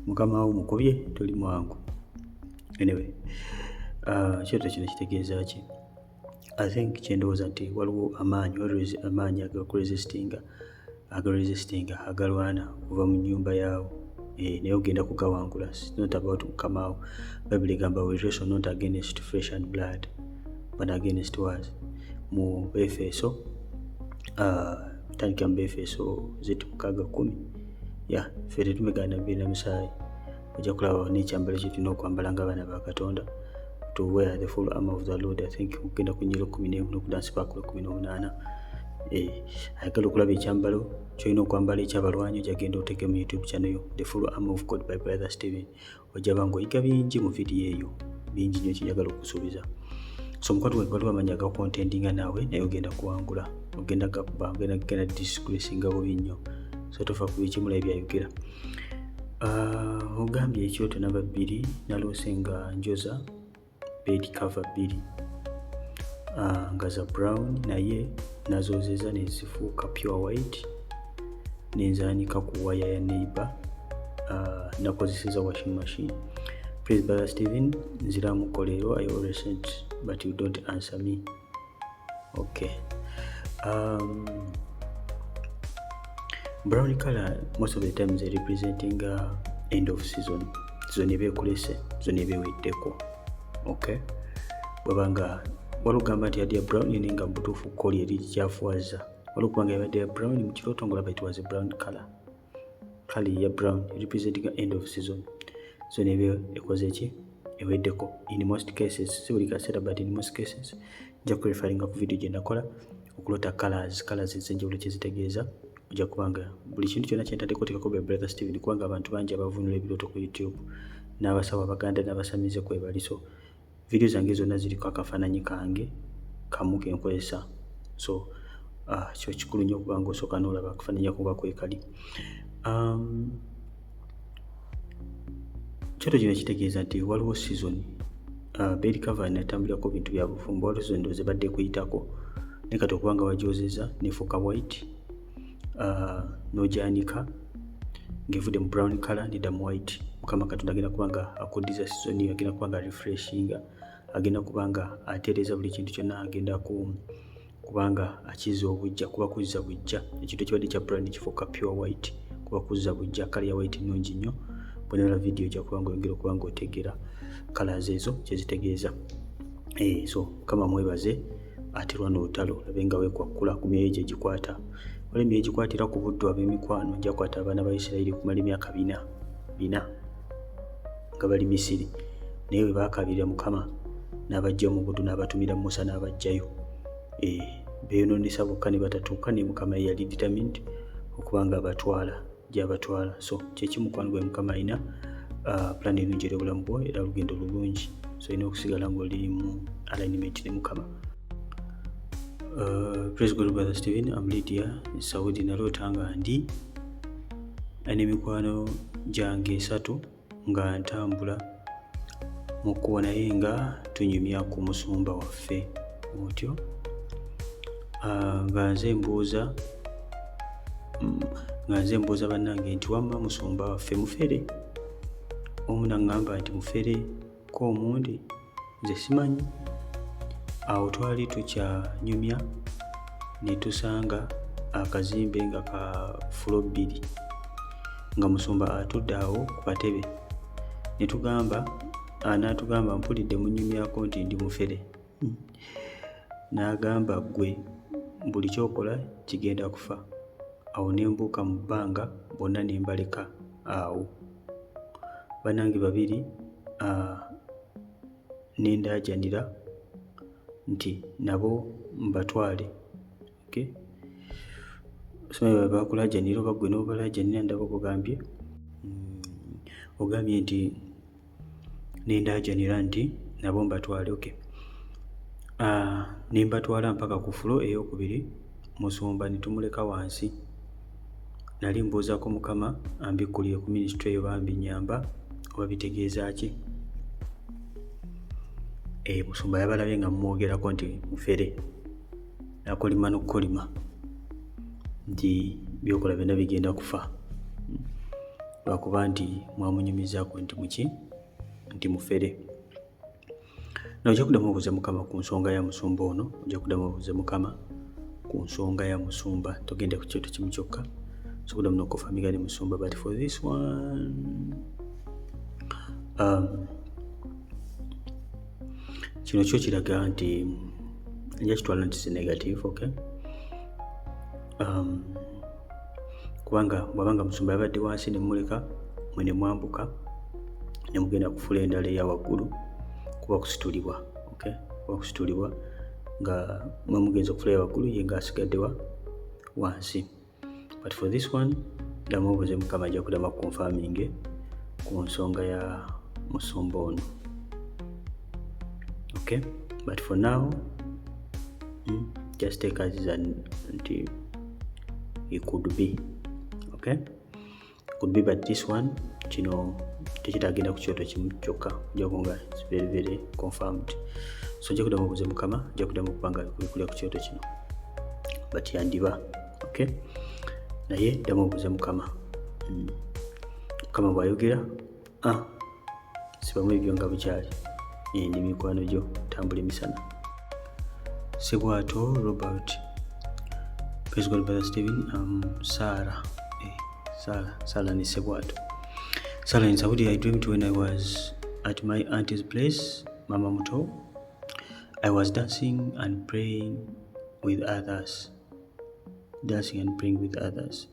mukama wo mukubye, toli mwangu. Anyway, ekirooto kino kitegeeza ki? I think kyendowooza nti waliwo amaanyi, waliwo amaanyi agakuresistinga, agaresistinga, agalwana okuva mu nnyumba yaawo, naye ogenda kugawangula. It's not about mukama wo. Bayibuli egamba, "We wrestle not against flesh and blood, but against what?" Mu Befeso, tandikira mu Befeso zeti 6:10 ya, ffe tetumegana mubiri na musaayi. Ojja kulaba n'ekyambalo kye tulina okwambala ng'abaana ba Katonda, to wear the full armor of the Lord. I think okugenda ku nnyiro 11 n'okudda paka ku 18. Ayagala okulaba ekyambalo kyolina okwambala ekyabalwanyi, ojja genda oteeke mu YouTube channel yo, "The Full Armor of God by Brother Steven". Ojja ba ng'oyiga bingi mu vidiyo eyo, bingi nnyo kyenjagala okusuubiza. So mukwano gwange, waliwo amaanyi agacontendinga naawe, naye ogenda kuwangula, ogenda gakuba, ogenda genda disgracinga bubi nnyo. So tofa ku biki mulabi byayogera. Ogambye ekyoto namba 2: "Naloose nga njoza bed cover bbiri nga za brown, naye nazoozeza ne zifuuka pure white, nenzaanika ku waya ya neighbor. Nakozeseza washing machine. Please, Brother Steven, nziramuko leero. I always sent but you don't answer me." Okay, brown color most of the times representing end of season, season eba ekulese, season eba eweddeko. Okay, bwebanga waliwo ogamba nti yadde ya brown, naye nga mubutuufu koli eri kyafuwaza. Waliwo okubanga yabadde ya brown mu kirooto, ng'olaba it was a brown color, kale ya brown representing end of season, so neba ekoze ki? Eweddeko. In most cases, si buli kaseera, but in most cases. Nja kureferringa ku video gye nakola okulota colors, colors ez'enjawulo kyezitegeeza. Ojja kubanga buli kintu kyonna kyentaddeko oteekako by Brother Steven, kubanga abantu bangi abavunula ebirooto ku YouTube, n'abasawo abaganda n'abasamize kwebali. So video zange zonna ziriko akafaananyi kange kamu kenkozesa. So kyo kikulu nnyo okuba nga osooka n'olaba akafaananyi ako nga kwekali. Kyoto kino kitegeeza nti waliwo season, bed cover natambulirako bintu bya bufumbo. Waliwo season ndowooza ebadde ekuyitako, naye kati okuba nga wagyozeza nefuuka white, n'ogyanika ng'evudde mu brown color nedda mu white, Mukama Katonda agenda kuba nga akuddiza season yo, agenda kuba nga refreshinga, agenda kuba nga atereeza buli kintu kyonna, agenda ku Okubanga akizza obujja kuba kuzza bujja ekintu ekibadde kya brand kifuuka pure white, kuba kuzza bujja color ya white nnungi nnyo. Bwonala video ojja kuba nga oyongera okuba nga otegeera colors ezo kyezitegeeza. So Mukama mwebaze ate lwana olutalo olabe nga weekwakkula ku myoyo gye egikwata. Waliwo emyoyo egikwatira ku buddu ab'emikwano gyakwata abaana ba Isirayiri okumala emyaka 400 nga bali Misiri, naye bwe baakaabirira Mukama n'abaggya mu buddu, n'abatumira Musa n'abaggyayo. Beeyonoonesa bokka ne batatuuka, ne Mukama ye yali determined okuba nga abatwala gy'abatwala. So kyeki mukwano gwe, Mukama alina plan ennungi eri obulamu bwo era olugendo lulungi, so olina okusigala ng'oli mu alignment ne Mukama. Praise God, Brother Stephen. I'm Lydia in Saudi. Naloota nga ndi n'emikwano gyange esatu nga ntambula mu kkubo naye nga tunyumya ku musumba waffe otyo. Nga nze mbuuza bannange nti, "Wamma musumba waffe mufere?" Omu naŋŋamba nti, "Mufere ko omundi, nze simanyi." Awo twali tukyanyumya ne tusanga akazimbe nga ka floor 2, nga musumba atudde awo ku katebe, ne tugamba, n'atugamba, "Mpulidde munyumyako nti ndi mufere." N'agamba, "Ggwe buli ky'okola kigenda kufa." Awo ne mbuuka mu bbanga bonna ne mbaleka awo. Bannange babiri ne ndaajanira nti nabo mbatwale. Okay, simanyi bakulaajanira oba ggwe n'obalaajanira. Ndaba ogambye ogambye nti ne ndaajanira nti nabo mbatwale. Okay, ne mbatwala mpaka ku floor eyokubiri, musumba ne tumuleka wansi. Nali mbuuzaako Mukama ambikkulire ku ministry eyo, bambi nnyamba oba bitegeeza ki? Musumba yabalabye nga mumwogerako nti mufere, n'akolima n'okukolima nti by'okola byonna bigenda kufa lwakuba nti mwamunyumizaako nti muki, nti mufere. Ojja kuddamu obuuze Mukama ku nsonga ya musumba ono. Ojja kuddamu obuuze Mukama ku nsonga ya musumba. Togenda ku kintu kimu kyokka, so kuddamu n'okuconfirminga ne musumba. But for this one, kino kyo kiraga nti nja kitwala nti si negative, okay? Kubanga bw'abanga musumba yabadde wansi ne mumuleka, mwe ne mwambuka ne mugenda ku floor endala eya waggulu, kuba kusitulibwa, okay? Kuba kusitulibwa nga mwe mugenze ku floor eya waggulu, ye ng'asigadde wa wansi. But for this one, ddamu obuuze Mukama, ajja kuddamu akuconfirminge ku nsonga ya musumba ono, okay? But for now, just take as nti it could be, okay, could be. But this one, kino tekitagenda ku kyoto kimu kyokka ojjako nga it's very very confirmed. So nja kuddamu obuuze Mukama, nja kuddamu okuba nga kubikulira ku kyoto kino, but yandiba okay. Naye ddamu obuuze Mukama. Mukama bw'ayogera, ah, sibamu ebyo nga bukyali ndi mikwano gyo tambula emisana. Sebwato Robert. Praise God, Brother Stephen. Sarah. Sarah. Sarah ni Sebwato. Sarah in Saudi. I dreamed when I was at my auntie's place, Mama Muto. I was dancing and praying with others. Dancing and praying with others.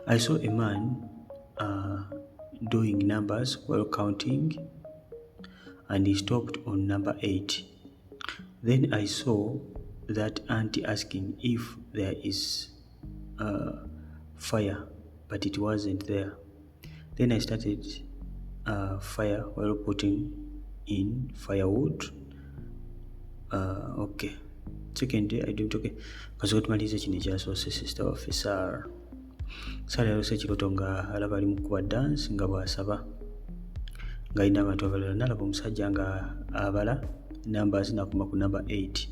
I saw a man doing numbers while counting, and he stopped on number 8. Then I saw that auntie asking if there is fire, but it wasn't there. Then I started fire while putting in firewood. Okay. Second day I dreamt, okay. Kasooka tumalirize kino ekyasoose. Sister waffe Sarah. Sarah yaloose ekirooto nga alaba ali mu kuba dance nga bw'asaba ng'alina abantu abalala, n'alaba omusajja nga abala numbers n'akoma ku number 8.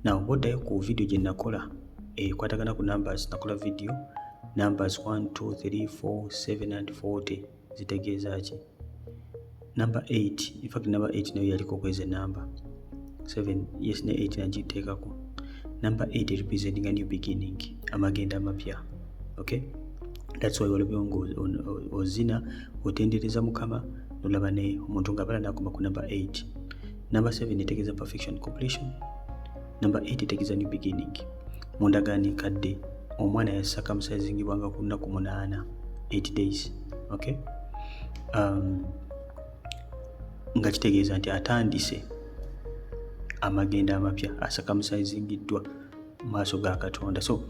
Now bw'oddayo ku video gye nakola ekwatagana ku numbers, nakola video numbers 1 2 3 4 7 and 40 zitegeeza ki. Number 8, in fact number 8 nayo yaliko okweza enamba 7, yes, ne 8 nagiteekako. Number 8 representing a new beginning, amagenda amapya, okay? That's why walabyewo nga ozina otendereza Mukama, nolaba ne omuntu nga bala nakoma ku number 8. Number 7 etegeeza perfection, completion. Number 8 etegeeza new beginning. Mu ndagaano enkadde, omwana yacircumcisingibwanga ku lunaku 8, 8 days, okay? Nga kitegeeza nti atandise amagenda amapya, acircumcisingiddwa mu maaso ga Katonda. So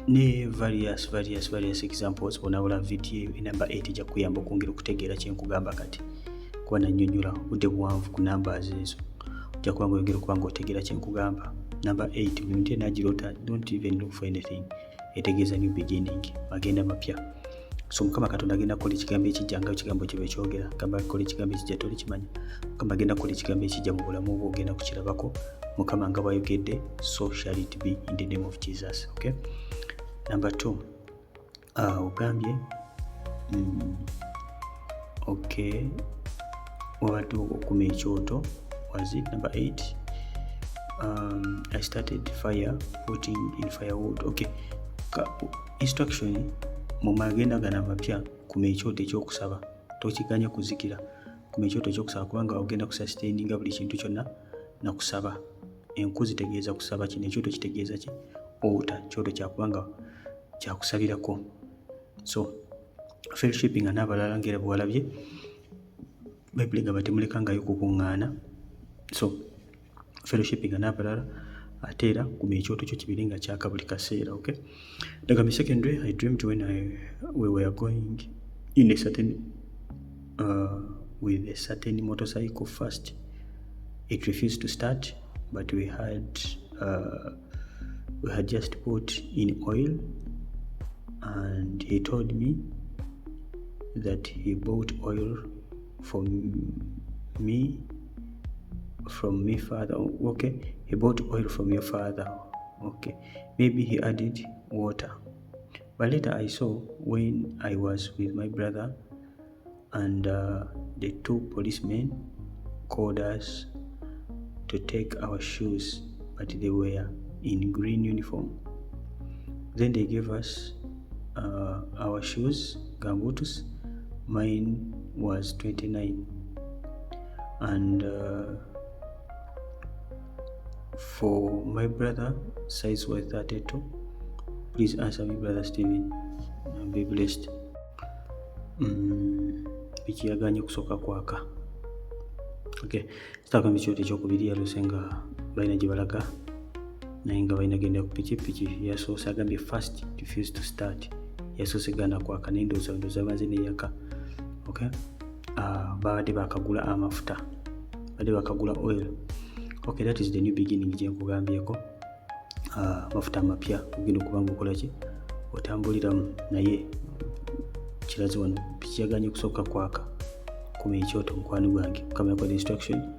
ne various, various, various examples. Bonabula video enumber 8 ejja kuyamba okwongera okutegeera kyenkugamba kati, kuba nanyonyola obudde buwanvu ku numbers ezo. Ojja kuba nga oyongera okuba nga otegeera kyenkugamba. Number 8, buli muntu yenna agirota, don't even look for anything, etegeeza new beginning, magenda mapya. So Mukama Katonda agenda kukola ekigambo ekijja, nga ekigambo kye bwekyogera. Gamba kukola ekigambo ekijja, tolikimanya. Mukama agenda kukola ekigambo ekijja mu bulamu bwo, ogenda kukirabako. Mukama nga bwayogedde, so shall it be in the name of Jesus, okay? Number 2, ogambye okay, wabadde okuma ekyoto. Was it number 8? I started fire, putting in firewood. Okay. Instruction mu magenda gano amapya: kuma ekyoto ekyokusaba, tokiganya kuzikira. Kuma ekyoto ekyokusaba, kubanga ogenda kusustaininga buli kintu kyonna nakusaba. Enku zitegeeza kusaba. Kino ekyoto kitegeeza ki? Altar, kyoto kyakubanga kyakusabirako. So fellowshipping n'abalala, ngaera bwewalabye Bayibuli egamba temulekangayo kukuŋŋaana. So fellowshipping n'abalala, ate era guma ekyoto kyo kibiri nga kyaka buli kaseera, okay? Ndagamba secondary, I dreamed when we were going in a certain with a certain motorcycle. First it refused to start, but we had just put in oil, and he told me that he bought oil for me from me father. Okay, he bought oil from your father. Okay, maybe he added water. But later I saw when I was with my brother and the two policemen called us to take our shoes, but they were in green uniform. Then they gave us our shoes, gumboots. Mine was 29 and for my brother size was 32. Please answer me, Brother Steven. Be blessed. Piki yaganye kusooka kwaka. Okay, sitagamba ekyoto ekyokubiri, yaluse nga balina gye balaga, naye nga balina genda ku piki. Piki yasoose, agambye first refuse to start, yasoose gana kwaka, naye ndowooza baze neyaka. Okay, babadde bakagula amafuta, badde bakagula oil. Okay, that is the new beginning gyenkugambyeko. Amafuta amapya ogenda okuba nga okolaki, otambuliramu. Naye kiraze wano piki yaganye kusooka kwaka. Kuma ekyoto, mukwano gwange. Mukama yakola instruction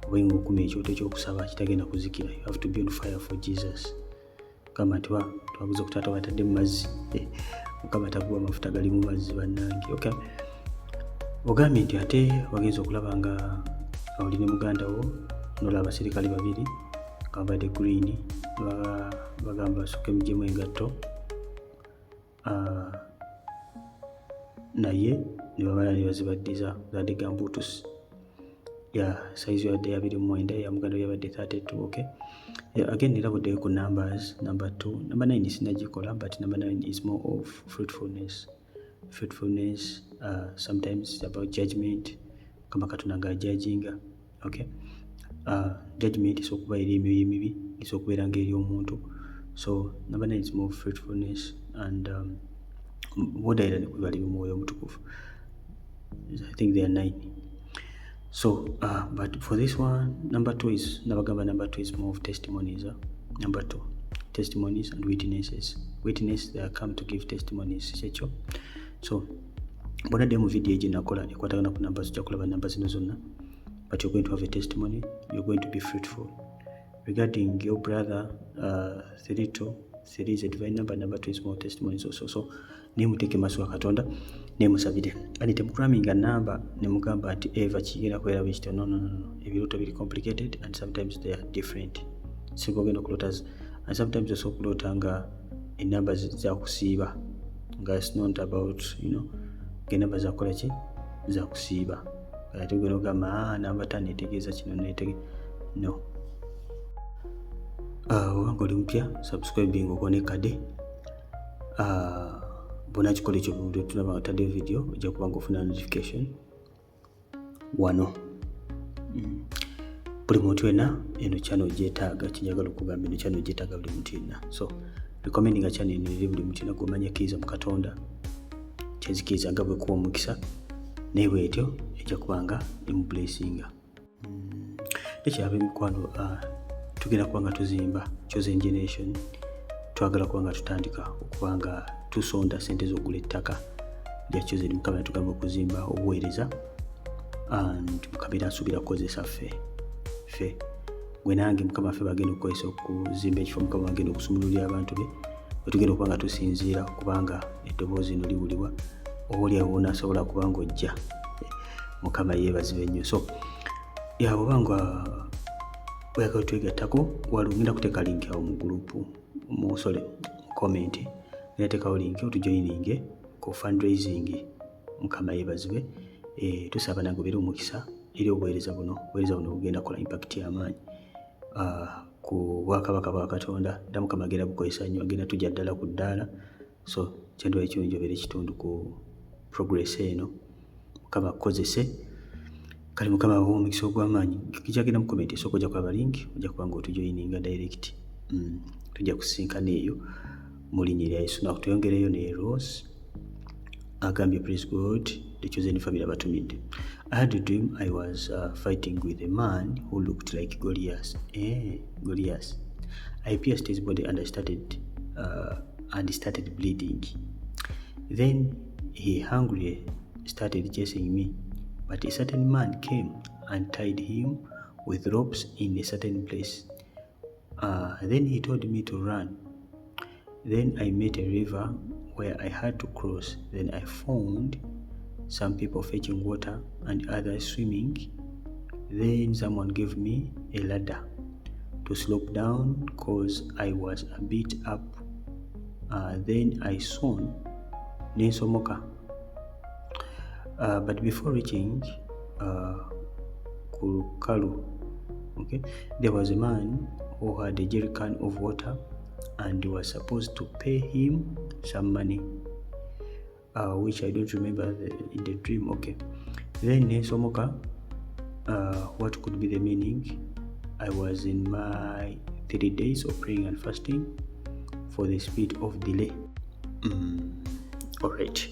oba nga okuma ekyoto ekyokusaba kitagenda kuzikira. You have to be on fire for Jesus. Gamba nti wa twaguze ku taata batadde mu mazzi. Eh, Mukama taguwa amafuta gali mu mazzi, bannange. Okay, ogambye nti ate wagenza okulaba nga oli ne muganda wo, nolaba abasirikale babiri nga bambadde green, bagamba soke mugyemu engatto. Ah, naye ne bamala ne bazibaddiza, zadde gumboots ya size yadde 29, ya muganda we yabadde 32. Okay. Yeah, again era buddeyo ku numbers. Number 2, number 9 sinagikola, but number 9 is more of fruitfulness. Fruitfulness, sometimes it's about judgment, Mukama Katonda ng'ajudginga, okay? Judgment esobola okuba eri emyoyo emibi, esobola okubeera ng'eri omuntu. So number 9 is more of fruitfulness and bw'odda ne kwebala omwoyo omutukuvu. I think there are nine. So but for this one, number two is, nabagamba, number two is more of testimonies. Huh? Number two, testimonies and witnesses. Witness, they are come to give testimonies. Kyekyo. So bw'onaddayo mu video gye nakola ekwatagana ku numbers, ojja kulaba namba zino zonna. But you're going to have a testimony, you're going to be fruitful. Regarding your brother, 3 2, 3 is a divine number, number 2 is more testimonies also. So naye muteeke maaso ga Katonda, naye musabire ani temucramminga namba ne mugamba nti eva kigenda kubeera bwe kityo. No, no, no, no. Ebirooto biri complicated and sometimes they are different. Singa ogenda okuloota, and sometimes osobola okuloota nga enamba zakusiiba, nga it's not about nga enamba zakukola ki, zakusiiba. Ate ogenda ogamba, "Ah, namba 5 etegeeza kino," netege no. Oba nga oli mupya, subscribing okone kade. Bwonakikola ekyo, tulaba nga taddeyo video, ojja kuba nga ofuna notification wano. Buli muntu yenna eno channel gyetaaga. Kinjagala okugamba, eno channel gyetaaga buli muntu yenna. So recommendinga channel eno eri buli muntu yenna gwomanya akkiriza mu Katonda. Kyenzikiriza nga bwekuwa omukisa, naye bwetyo ejja kuba nga emublessinga. Ekyaba emikwano, tugenda kuba nga tuzimba Chosen Generation. Twagala kuba nga tutandika okuba nga tusonda sente z'okugula ettaka lya Chosen. Mukama yatugamba okuzimba obuweereza, and Mukama era asuubira kukozesa ffe, ffe gwe nange. Mukama ffe bagenda okukozesa okuzimba ekifo Mukama bagenda okusumululira abantu be, wetugenda okuba nga tusinziira, kubanga eddoboozi lino liwulibwa. Oba oli awo onaasobola kuba nga ojja. Mukama yeebazibwe nnyo. So ya, oba nga oyagala twegattako, waliwo ngenda kuteeka link awo mu group, mu, sorry, mu comment ngenda teekawo link otujoininge ku fundraising. Mukama yeebazibwe. Tusaba nange obeere omukisa eri obuweereza buno. Obuweereza buno bugenda kukola impact y'amaanyi ku bwakabaka bwa Katonda, era Mukama agenda bukozesa nnyo, agenda tujja ddala ku ddaala. So kyendiba ekirungi obeere ekitundu ku progress eno. Mukama akukozese. Kale Mukama abawe omukisa ogw'amaanyi. Kijagenda mu comment esooka, ojja kulaba link, ojja kuba nga otujoininga direct. Tujja kusisinkana eyo mu linnya erya Yesu. Naku tweyongereyo ne Rose. Agambye, "Praise God, the Chosen Family abatumidde. I had a dream I was fighting with a man who looked like Goliath." Goliath. "I pierced his body and started bleeding. Then he hungrily started chasing me, but a certain man came and tied him with ropes in a certain place. Then he told me to run. Then I met a river where I had to cross. Then I found some people fetching water and others swimming. Then someone gave me a ladder to slope down 'cause I was a bit up. Then I saw nensomoka. But before reaching ku lukalu, okay, there was a man who had a jerrycan of water and was supposed to pay him some money, which I don't remember in the dream." Okay. "Then nensomoka. What could be the meaning? I was in my 3 days of praying and fasting for the spirit of delay." Alright.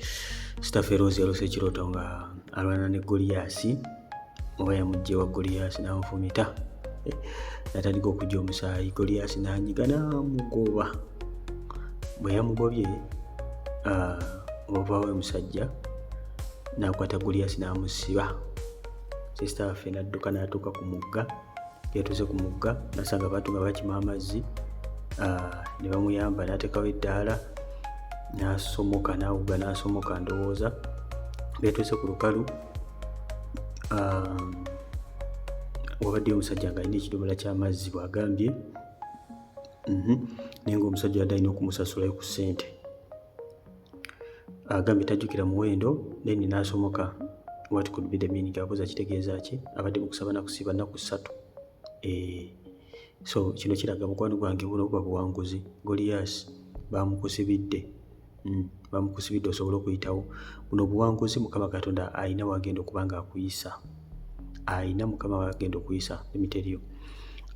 Sister Rose yaloose ekirooto nga alwana ne Goliyaasi, oba yamugje wa Goliyaasi n'amufumita, n'atandika okujja omusaayi. Goliyaasi n'anyiga n'amugoba. Bwe yamugobye, wavaawo omusajja n'akwata Goliyaasi n'amusiba. Sister waffe n'adduka n'atuuka ku mugga. Yatuuse ku mugga n'asanga abantu nga bakima amazzi, ne bamuyamba n'ateekawo eddaala n'asomoka, n'awuga n'asomoka. Ndowooza bwe yatuuse ku lukalu, wabaddeyo omusajja ng'alina ekidomola ky'amazzi, bw'agambye, naye ng'omusajja yadde alina okumusasulayo ku ssente. Agambye tajjukira muwendo, then n'asomoka. "What could be the meaning?" Abuuza kitegeeza ki? Abadde mu kusaba na kusiiba nnaku 3. So kino kiraga, mukwano gwange, buno buba buwanguzi. Goliyaasi bamukusibidde, bamukusibidde osobole okuyitawo. Buno obuwanguzi. Mukama Katonda ayina wagenda okuba nga akuyisa, ayina Mukama wagenda okuyisa. Emiteriyo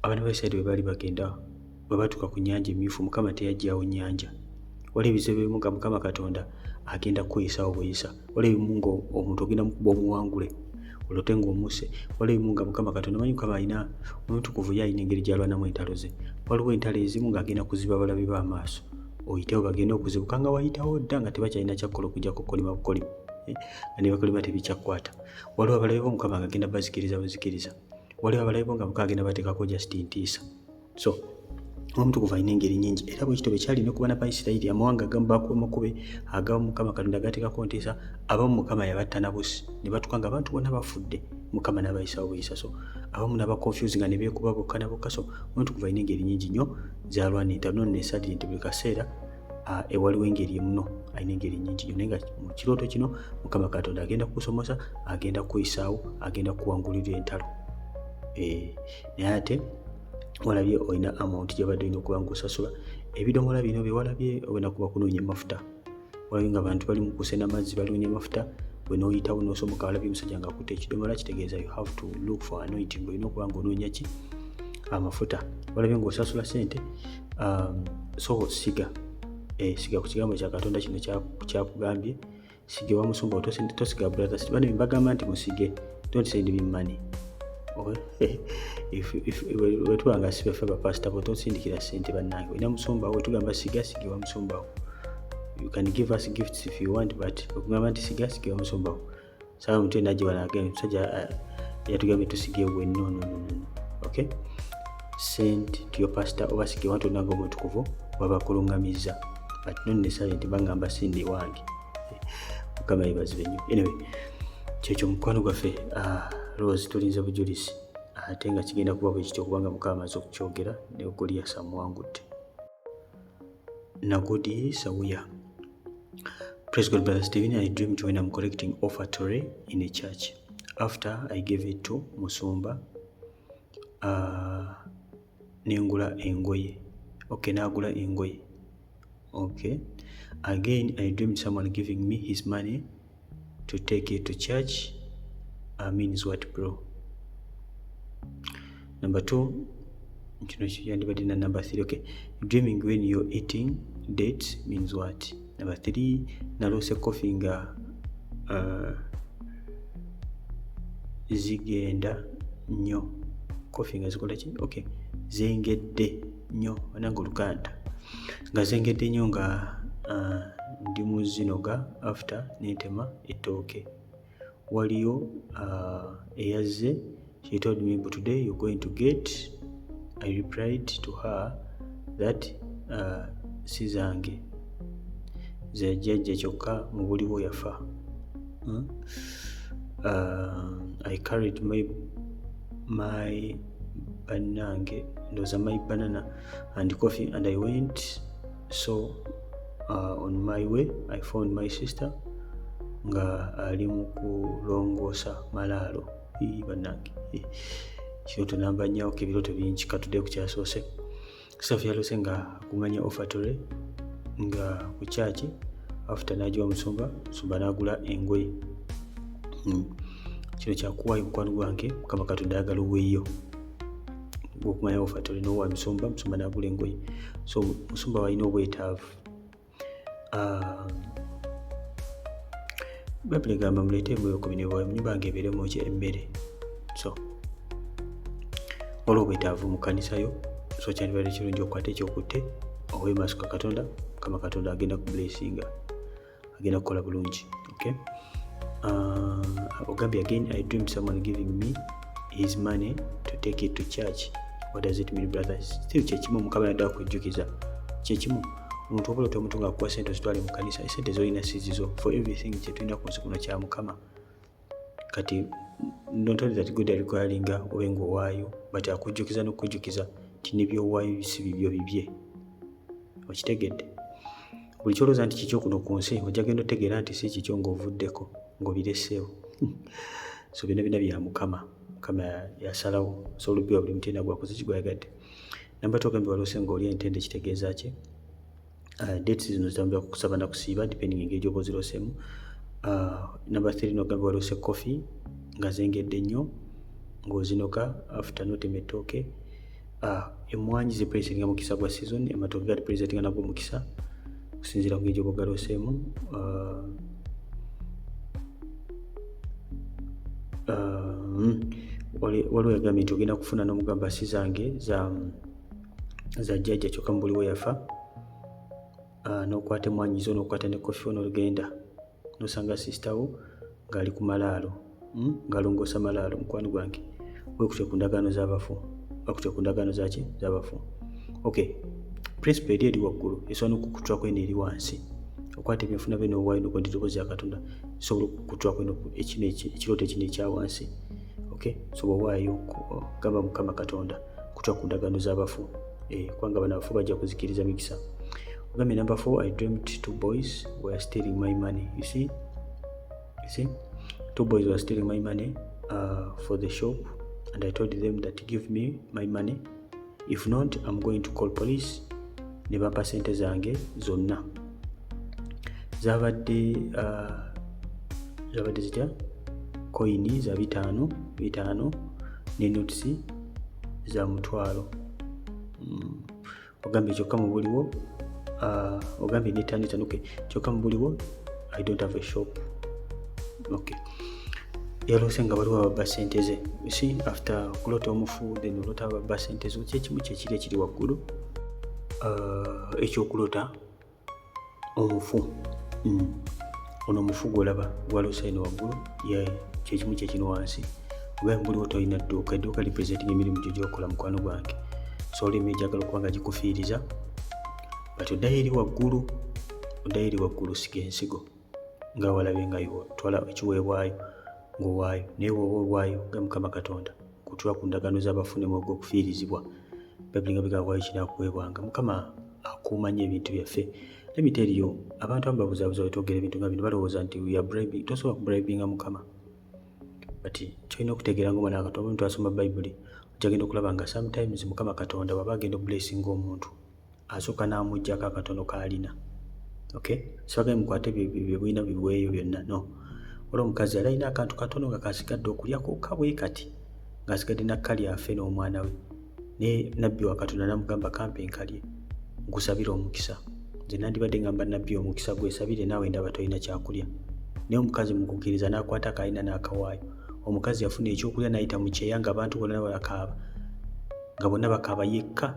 abaana ba Isirayiri bwe baali bagenda, bwe batuuka ku Nnyanja Emyufu, Mukama teyaggyawo nnyanja. Waliwo ebizibu ebimu nga Mukama Katonda agenda kukuyisaawo buyisa. Waliwo ebimu nga omuntu ogenda mukuba omuwangule, olote ng'omusse. Waliwo ebimu nga Mukama Katonda, manyi Mukama alina omutukuvu, ye alina engeri gy'alwanamu entalo ze. Waliwo entalo ezimu ng'agenda kuziba abalabe be amaaso oyitewo, bagende okuzibuka nga wayitawo dda, nga tebakyalina kyakkola okuggyako kukolima bukolimi, nga ne bakolima tebikyakwata. Waliwo abalabe bo Mukama nga agenda bazikiriza buzikiriza. Waliwo abalabe bo nga Mukama agenda bateekako just ntiisa. So Omutukuvu alina engeri nyingi, era bwe kityo bwe kyali ne ku baana ba Isirayiri. Amawanga agamu baakuba makube, agamu Mukama Katonda gaateekako ntiisa, abamu Mukama yabatta na busi ne batuuka nga abantu bonna bafudde, Mukama n'abayisawo buyisa. So abamu n'abaconfuse nga ne beekuba bokka na bokka. So Omutukuvu alina engeri nyingi nnyo z'alwana entalo. Nonnesalire nti buli kaseera ewaliwo engeri emuno, alina engeri nyingi nnyo, naye nga mu kirooto kino Mukama Katonda agenda kukusomosa, agenda kukuyisaawo, agenda kukuwangulira entalo. Naye ate walabye olina amount gyabadde olina okuba nga osasula. Ebidomola bino byewalabye olina kuba kunoonya mafuta. Walabye nga abantu bali mu kusena mazzi, baloonya mafuta. Bwe n'oyitawo n'osomoka, walabye omusajja nga akutte ekidomola, kitegeeza you have to look for anointing. Olina okuba nga onoonya ki? Amafuta. Walabye ng'osasula sente. So siga, siga ku kigambo kya Katonda kino kyakugambye. Sige wa musumba, tosiga brothers. Bano mbagamba nti musige, don't send me money. Bwe tuba nga si baffe bapasita bo, tosindikira sente bannange. Olina musumba wo, tugamba siga, sige wa musumba wo. You can give us gifts if you want, but okugamba nti siga, sige wa musumba wo. Sawa omuntu yenna gye walaga omusajja yatugambye tusige we. No, no, no, no. Okay, send to your pastor oba sige wantu onanga omutukuvu wabakulungamiza, but not necessarily nti bagamba sindi wange. Mukama yebazibe nnyo. Anyway, kyekyo mukwano gwaffe Rose, tulinze bujulizi, ate nga kigenda kuba bwe kityo kubanga Mukama amaze okukyogera ne Goliyasi amuwangudde. Nagodi Sawuya. Praise God, Brother Stephen. I dreamed when I'm collecting offertory in a church. After I gave it to Musumba, nengula engoye. Okay, nagula engoye. Okay. Again, I dreamed someone giving me his money to take it to church. Means what, bro? Number two, kino yandibadde na number three. Okay, dreaming when you're eating dates means what? Number three, naloose coffee nga zigenda nnyo, coffee nga zikola ki? Okay, zengedde nnyo, ananga oluganda, nga zengedde nnyo nga ndi mu zinoga. After nentema ettooke, waliyo eyazze. She told me, "But today you're going to get." I replied to her that si zange, za jjajja, kyokka mu buliwo yafa. I carried my bannange, ndowooza my banana and coffee, and I went. So on my way I found my sister nga ali mu kulongoosa malaalo. Bannange, kirooto namba nnya. Ok, ebirooto bingi, katudde ku kyasoose. Safi yaloose nga akunganya offertory nga ku kyaki, after n'agiwa musumba, musumba n'agula engoye. Kino kyakuwaayo, mukwano gwange. Mukama Katonda ayagala oweeyo. Okumanya offertory n'owa musumba, musumba n'agula engoye. So musumba walina obwetaavu. Bayibuli egamba muleete ebwekumi nebwawe mu nyumba yange ebeeremu ki? Emmere. So waliwo obwetaavu mu kkanisa yo, so kyandibadde kirungi okwate ekyokutte owe maaso ga Katonda. Mukama Katonda agenda kublessinga, agenda kukola bulungi. Okay, ogambye, again I dreamed someone giving me his money to take it to church. What does it mean, brothers? Still kyekimu, Mukama yadde akujjukiza kyekimu. Omuntu oba ota omuntu ngaakuwa sente ozitwale mu kanisa, esente zolina si zizo. For everything kyetulina ku nsi kuno kya Mukama. Kati not only that God requiringa obe ngaowaayo, but akujjukiza n'okujjukiza nti nebyowaayo si bibyo, bibye. Okitegedde? Buli kyolowooza nti kikyo kuno ku nsi, ojja genda otegeera nti si kikyo ng'ovuddeko, ng'obireseewo. So byonna byonna bya Mukama. Mukama yasalawo, osobola obbiwa buli muntu yenna gwakoze kigwayagadde. Namba two, ogambye waloose ng'olya entende, kitegeeza ki? Dates zino zitambulira ku kusaba na kusiiba, depending engeri gy'oba oziroosemu. Number three, nogambye waloose coffee nga zengedde nnyo ng'ozinoga, after notema ettooke. Emmwanyi zipresentinga mukisa gwa season, amatooke gatipresentinga nagwo mukisa okusinziira ku ngeri gy'oba ogalooseemu. Waliwo yagambye nti ogenda kufuna n'omugamba si zange, za jjajja, kyokka mu buliwo yafa. N'okwata emmwanyi zo n'okwata ne coffee wo n'ogenda n'osanga sister wo ng'ali ku malaalo, ng'alongoosa malaalo. Mukwano gwange, weekutye ku ndagaano z'abafu, bakutye ku ndagaano zaki? Z'abafu. Okay, principle eri eri waggulu esobola n'okukutulako eno eri wansi. Okwata ebyenfuna byo n'owaayo n'okwenda eddoboozi lya Katonda, sobola okukutulako eno ekino ekirooto ekino ekya wansi. Okay, so bw'owaayo, gamba Mukama Katonda kutula ku ndagaano z'abafu, kubanga bano abafu bajja kuzikiriza mikisa. Ogambye number 4, I dreamt two boys were stealing my money. You see, you see, two boys were stealing my money for the shop, and I told them that give me my money, if not I'm going to call police. Ne bampa sente zange zonna. Zabadde zitya? Koyini za bitaano bitaano ne notes za 500. Ogambye kyokka mu buliwo, ogambye n'ettaano etaano. Okay, kyokka mu buliwo I don't have a shop. Okay, yaloose nga waliwo ababba sente ze. You see, after okuloota omufu, then oloota ababba sente zo. Kyekimu kyekiri ekiri waggulu, ekyokuloota omufu. Ono omufu gwolaba gwaloose eno waggulu kyekimu kyekino wansi. Ogambe buliwo tolina dduuka. Edduuka representing emirimu gyo gyokola, mukwano gwange. So olimi ejagala okuba nga gikufiiriza, but oddayo eri waggulu, oddayo eri waggulu, siga ensigo nga walabye nga twala ekiweebwayo ng'owaayo. Naye bw'oba owaayo nga Mukama Katonda kutula ku ndagaano z'abafu ne mwogwa okufiirizibwa, Bayibuli nga bigamba waayo kinaakuweebwanga. Mukama akuuma nnyo ebintu byaffe. Let me tell you, abantu abamu babuzaabuza bwe ebintu nga bino, balowooza nti we are bribing. Tosobola kubribinga Mukama, but kyolina okutegeera nga omwana wa Katonda, omuntu asoma Bayibuli, ojja genda okulaba nga sometimes Mukama Katonda bw'aba agenda oblessinga omuntu, asooka n'amuggyako akatono k'alina. Okay, sibagaye mukwate bye bulina biweeyo byonna, no. Waliwo omukazi yali alina akantu katono nga kasigadde okulya kokka bwe kati, ng'asigadde nakkalya afe n'omwana we. Naye nabbi wa Katonda n'amugamba, "Kampe nkalye nkusabire omukisa." Nze nandibadde ngamba nabbi, "Omukisa gwesabire naawe, ndaba tolina kyakulya." Naye omukazi mu kukkiriza n'akwata kalina n'akawaayo. Omukazi yafuna ekyokulya n'ayita mu kyeya ng'abantu bonna bakaaba, nga bonna bakaaba, yekka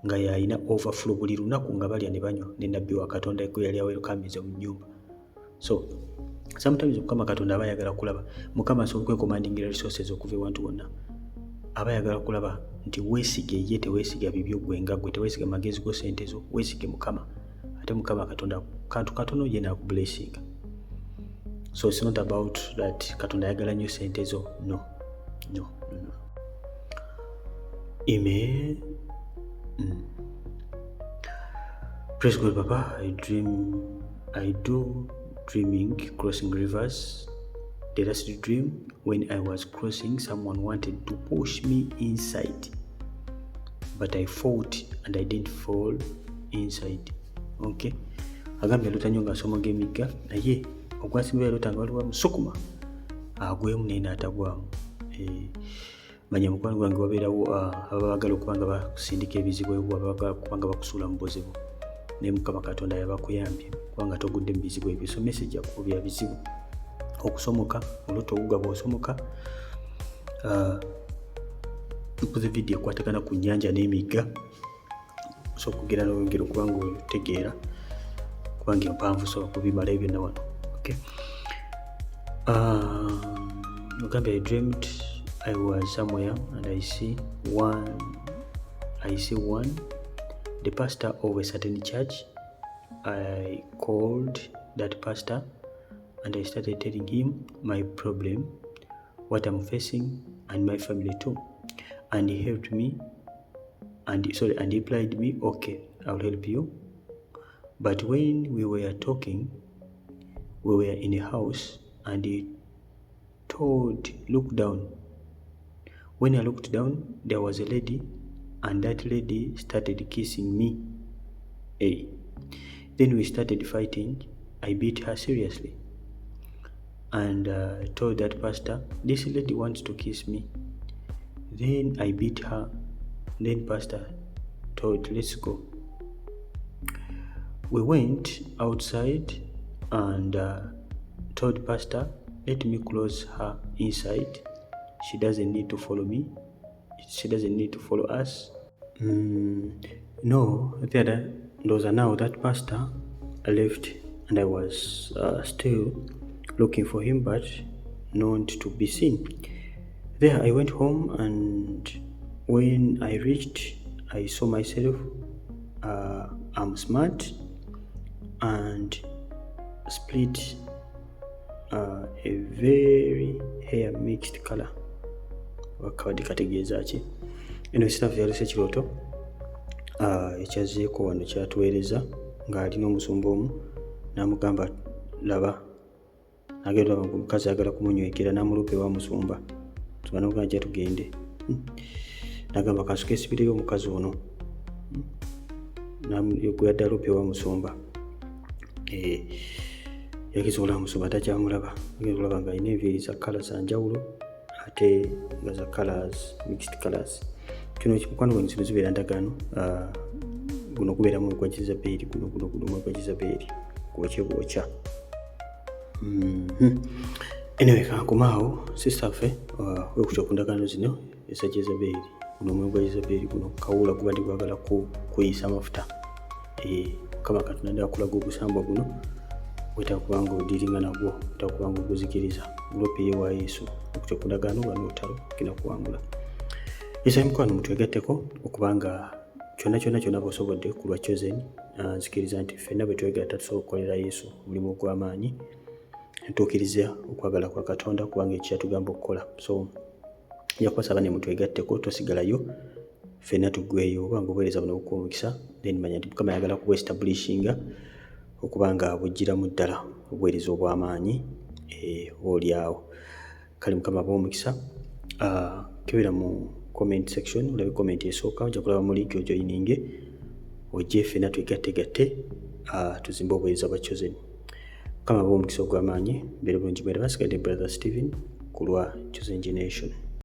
nga yalina overflow. Buli lunaku nga balya ne banywa ne nabbi wa Katonda gwe yali awelcomingze mu nnyumba. So sometimes Mukama Katonda aba ayagala kulaba, Mukama asobola okwecommandingira resources okuva ewantu wonna. Aba ayagala kulaba nti weesige ye, teweesiga bibyo gwe nga gwe, teweesiga magezi go, sente zo, weesige Mukama. Ate Mukama Katonda kantu katono ye nakublessinga. So it's not about that Katonda ayagala nnyo sente zo. No, no, no, no. Email. Praise God, Papa. I dream, I do dreaming crossing rivers. The last dream, when I was crossing, someone wanted to push me inside, but I fought and I didn't fall inside. Okay, agambye aloota nnyo ng'asomoga emigga, naye ogwasimba yaloota nga waliwo amusukuma agwemu naye n'atagwamu. Manya mukwano gwange, wabeerawo ababa baagala okuba nga bakusindika ebizibu ewo, abagala okuba nga bakusuula mu buzibu, naye Mukama Katonda yabakuyambye kubanga togudde mu bizibu ebyo. So message yakubya bizibu okusomoka, oloota owuga bw'osomoka. Nkoze vidiyo ekwatagana ku nnyanja n'emigga, so okugenda n'oyongera okuba nga otegeera, kubanga empanvu, so kubimalayo byonna wano. Okay, ogambye I dreamed I was somewhere and I see one the pastor of a certain church. I called that pastor and I started telling him my problem, what I'm facing, and my family too, and he helped me and, sorry, and he replied me, "Okay, I'll help you." But when we were talking, we were in a house and he told, "Look down." When I looked down, there was a lady, and that lady started kissing me. Hey. Then we started fighting. I beat her seriously and told that pastor, "This lady wants to kiss me." Then I beat her. Then pastor told, "Let's go." We went outside and told pastor, "Let me close her inside. She doesn't need to follow me. She doesn't need to follow us." No, there, ndowooza now that pastor left and I was still looking for him, but not to be seen. There I went home, and when I reached, I saw myself, I'm smart and split a very hair mixed color. Wakabadde kategeeza ki? Eno staff yalese ekirooto ekyazzeeko wano kyatuweereza ng'alina omusumba omu n'amugamba, laba, nagenda olaba omukazi ayagala kumunywekera, n'amulupa ewa musumba. Musumba n'amugamba, jja tugende. N'agamba, kansuke esibireyo omukazi ono. Gwe yadde alupa ewa musumba. Yageza olaba musumba takyamulaba, agenda olaba nga alina enviiri za colour za njawulo, ate nga za colors, mixed colors. Kino mukwano gwange, zino zibeera ndagaano. Guno gubeera mwoyo gwa Jezabeeri, guno mwoyo gwa Jezabeeri, gwokye bwokya. Anyway, kankomaawo. Sister ffe, wekutya ku ndagaano zino eza Jezabeeri. Guno omwoyo gwa Jezabeeri, guno kawuula gubadde gwagala kuyisa amafuta. Mukama Katonda akulaga ogusambwa guno, wetaaga kubanga odiringa nagwo, wetaaga kubanga oguzikiriza. Gulope wa Yesu. Okutya ku ndagaano, lwana olutalo, genda kuwangula. Esa mukwano, mutwegatteko okubanga kyonna kyonna kyonna bw'osobodde ku lwa Chosen. Nzikiriza nti ffenna bwe twegatta tusobola okukolera Yesu omulimu ogw'amaanyi, ntuukiriza okwagala kwa Katonda, kubanga ekyo kyatugamba okukola. So nja kubasaba ne mutwegatteko, tosigalayo, ffenna tuggweyo. Oba nga obuweereza buno bukuwa omukisa, then manya nti Mukama ayagala kubu-establishinga okuba nga bugiramu ddala obuweereza obw'amaanyi, oba oli awo. Kale Mukama abawe omukisa. Kebera mu comment section, olabe comment esooka, ojja kulaba mu link, ojoyininge, ojje ffenna twegattegatte, tuzimbe obuweereza bwa Chosen. Mukama abawe omukisa ogw'amaanyi. Mbeere bulungi mwera. Basigadde brother Stephen ku lwa Chosen Generation.